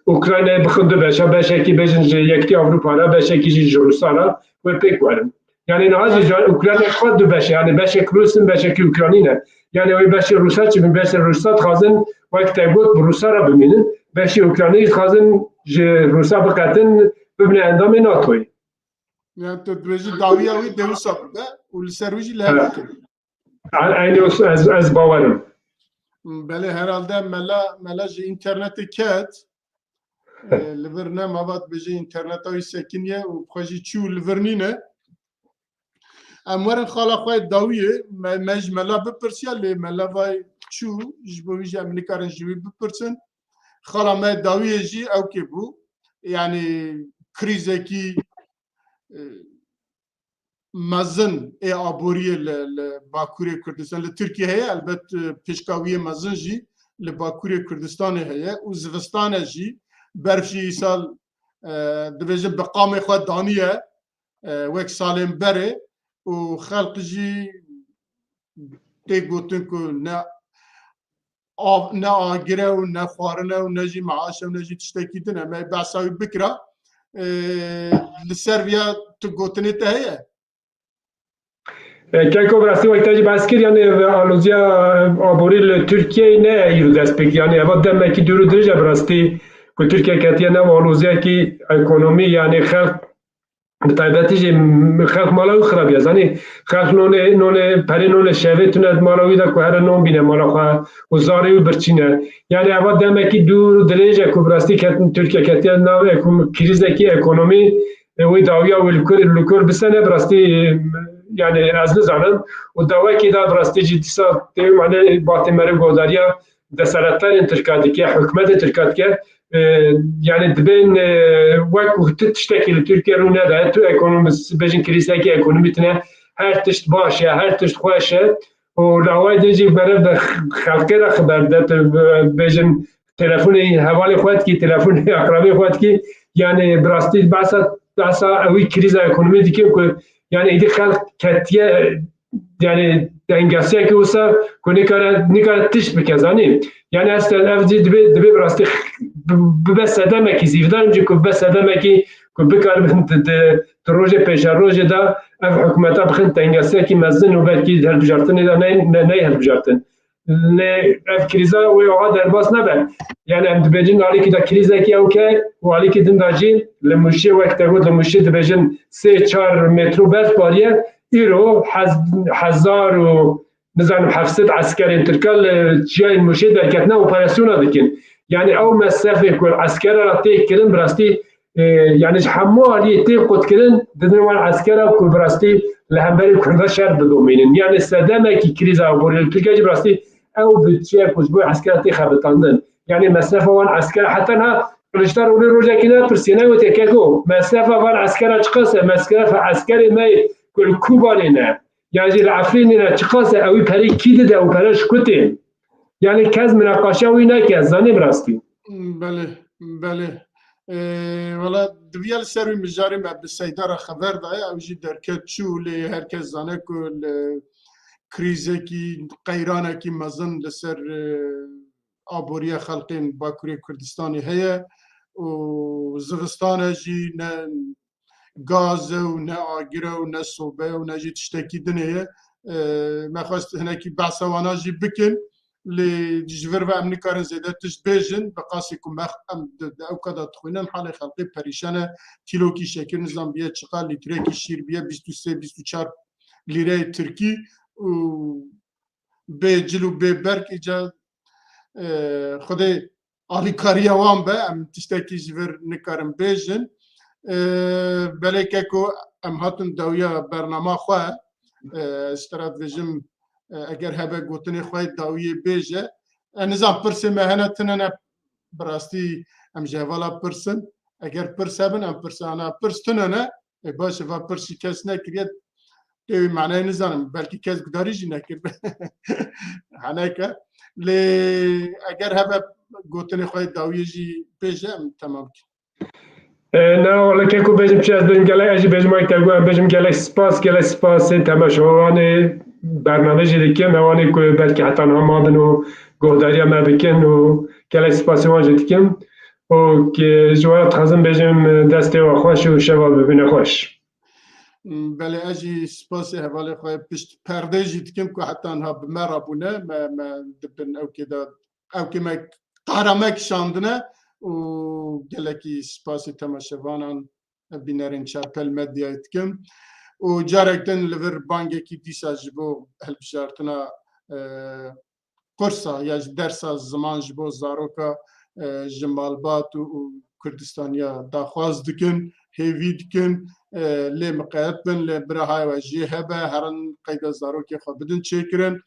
Ukraynayê bixin du beşa, beşekî bêjin ji Yekîtiya Ewropa re, beşekî jî ji Rûsa re wê pêk werin. Yanî niha jî Ukrayna xwe du beş e, yanî beşek Rûs in, beşekî Ukraynî ne. Yanî wê beşê Rûsa çi bin, beşê Rûsa dixwazin wek te got bi Rûsa re bimînin, beşê Ukraynî dixwazin ji Rûsa biqetin, bibine endamê NATOyê. Yani tu dibêjî dawiya wî dê wisa bibe û li ser wî jî li hev bikin. Eynî ez, ez bawerim. Belê herhalde mela, mela ji înternetê ket. E, li vir ne, ma vat bêje înterneta wî sekiniye û xwe jî çû li vir nîne. Em werin xala xwe dawiyê, me, me ji mela bipirsiya, lê mela vay çû, ji bo wî jî em nikarin ji wî bipirsin. Xala me dawiyê jî ewkê bû. Yanî krîzekî, e, mezin ê aboriyê li, li Bakurê Kurdistan, li Tirkiye heye, elbet, e, pêşkawiyê mezin jî li Bakurê Kurdistanê heye û zivistane jî, berf jî îsal, e, dibêjin bi qamê xwe daniye, e, wek salên berê û xelq jî tê gotin ku ne av, ne agir e û ne xwarin e û ne jî meaş e û ne jî tiştekî din e. Me behsa wî bikira. E, li ser viya tu gotinê te heye? E, Keko, bi rastî wek te jî behs kir, yanî aloziya, e, aborî li Tirkiyeyê ne îro dest pê kir. Yanî eva demekî dûr û dirêj e bi rastî ku Tirkiye ketiye nav aloziyekî ekonomî, yanî xelk bi taybetî jî m-, xelk mala wî xirabiya. Zanî, xelk nonê, nonê, perê nonê şevê tune di mala wî de ku here non bîne mala xwe û zarê wî birçîne. Yanî eva demekî dûr û dirêj e ku bi rastî ket-, Tirkiye ketiye nav ekom-, krîzekî ekonomî, e, wê dawiya wê li kur, li kur bisene bi rastî, e, yanî ez nizanim. Û dawekî de bi rastî jî dîsa tê, mane, batê meriv godariya deseletdarên Tirka dike, hikûmetê Tirka dike, e, yanî dibên, e, wek ku tu tiştekî li Tirkiye rû nedaye, tu ekonomî, bêjin krîzekî ekonomî tune, her tişt baş e, her tişt xweş e. û li awayê din jî berev de xelkê re xeber de, tu bêjin telefonê hevalê xwe dikî, telefonê aqrabê xwe dikî, yani bi rastî behsa, behsa ewî krîza ekonomî dikin ku yani êdî xelk ketiye yani dengesiyekî wisa ku nikare, nikare tişt bike, zanî. Yani ez te, ev jî dibê, dibê bi rastî bi-, bibe sedemekî, zîvidarim jî ku bibe sedemekî ku bikaribin di, di, di rojê pêşerojê de ev hikûmeta bixin tengesiyekî mezin û belkî hilbijartinê de ne, ne, neyê hilbijartin. Lê ev krîza wê ava derbas nebe. Yani em dibêjin alîkî de krîzekî ew ke û alîkî din de jî li Mûşê, wek te got, li Mûşê dibêjin sê çar metro berf bariye, îro hez-, hezar û nizanim heft sed eskerên Tirka li çiyayên Mûşê derketine operasyona dikin. Yani ew mesrefê ku eskera re tê kirin bi rastî, e, yani ji hemû aliyê tê qutkirin, didin wan eskera ku bi rastî li hemberî Kurda şer bidomînin. Yani sedemekî krîza aborî li Tirkiye jî bi rastî ew budçeya ku ji bo eskera tê xebitandin. Yani mesrefa wan eskera, heta niha Kiliçdaroglu rojekî nepirsiye, negotiye, keko, mesrefa van eskera çiqas e, mesrefa eskerê me ku li Kobanê ne, yan jî li Efrînê ne, çiqas e, ewî perê kî dide û pere ji ku tê? Yani kes minaqaşa wî neke, ez zanî bi rastî. Belê, belê. Ee, wela diviya li ser wî mijarê me bi Seyda re xeber daye, ew jî derket çû, lê her kes zane ku li krîzekî, qeyranekî mezin li ser, e, aboriya xelkên Bakurê Kurdistanê heye û zivistane jî ne gaz e û ne agir e û ne sobe ye û ne jî tiştekî dinê ye. E, me xwest hinekî behsa wana jî bikin, lê ji vir ve em nikarin zêde tişt bêjin, bi qasî ku me em di, di ewka de dixwînin, halê xelkê perîşan e, kîlokî şekir nizam biye çiqa, lîtrekî şîr biye bîst û sê bîst û çar lîreyê tirkî û bê cil û bê berg, îca, e, Xwedê alîkariya wan be, em tiştekî ji vir nikarin bêjin. E, belê keko em hatin dawiya bernama xwe, e, ji te re dibêjim, e, eger hebe gotinê xwe yê dawiyê bêje. E, nizam pirsê me hene tune ne, bi rastî em ji hevala pirsin. Eger pirs hebin, em pirsana pirs tune ne. E, baş e, va pirs jî kes nekiriye. Tê wî manayê nizanim. Belkî kes gudarî jî nekir. Heneke. Lê eger hebe gotinê xwe yê dawiyê jî bêje, em temam kin. E, na, wele keko bêjim çi, ez bêjim gelek, ez jî bêjim wek te got, em bêjim gelek spas, gelek spasê temaşevanê bername jî dikim, ewanê ku belkî heta niha mabin û guhdariya me bikin û gelek spasê wan jî dikim. Û ki ji we re dixwazim bêjim, destê we xweş û şeva bibîne xweş. Belê, ez jî spasê hevalê xwe pişt perdê jî dikim ku heta niha bi me re bûne, me, me di bin ewkê de, ewkê me qehra me kişandine û gelekî spasê temaşevanan, bînerên Çarpel Medyayê dikim û carek din li vir bangekî dîsa ji bo hilbijartina, e, kursa ya ji dersa ziman ji bo zaroka, e, ji malbat û, û Kurdistaniya daxwaz dikin, hêvî dikin, e, lê miqeyet bin, lê bira hay we jê hebe, herin qeyda zarokê xwe bidin çêkirin.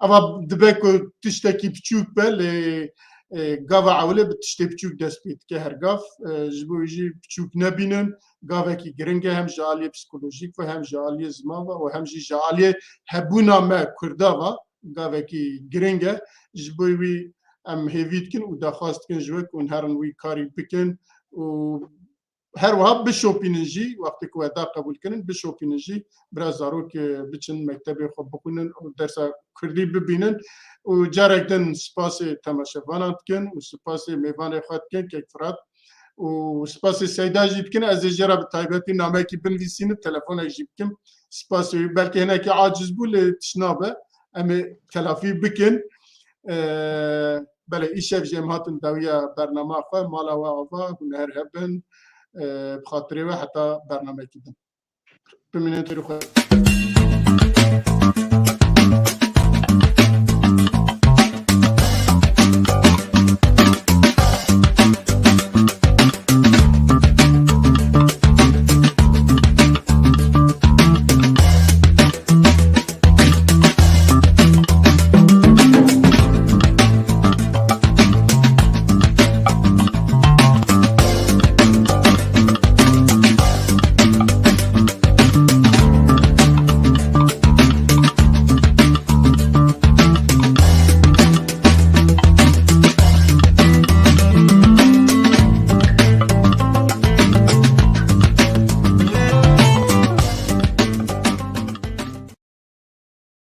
Eva dibe ku tiştekî biçûk be, lê, e, gava ewilê bi tiştê biçûk dest pê dike her gav. E, ji bo wî jî biçûk nebînin, gavekî giring e, hem ji aliyê psîkolojîk ve, hem ji aliyê ziman ve û hem jî ji aliyê hebûna me Kurda ve gavekî giring e. Ji bo wî em hêvî dikin û daxwaz dikin ji we ku hûn herin wî karî bikin û her wiha bişopînin jî, wextê ku we da qebûlkirin, bişopînin jî, bira zarok, e, biçin mektebê xwe bixwînin û dersa kurdî bibînin. Û carek din spasê temaşevanan dikin û spasê mêvanê xwe dikin, kek Firat. Û spasê Seyda jî dikin. Ez ê jê re bi taybetî nameyekî binivîsînim, telefonek jî bikim. Spasê wî, belkî hinekî aciz bû, lê tişt nabe. Em ê telafî bikin. E, belê, îşev jî em hatin dawiya bernama xwe, mala we ava, hûn her hebin. E, bi xatirê we heta bernamekî din. Bimînin, têrî xwe.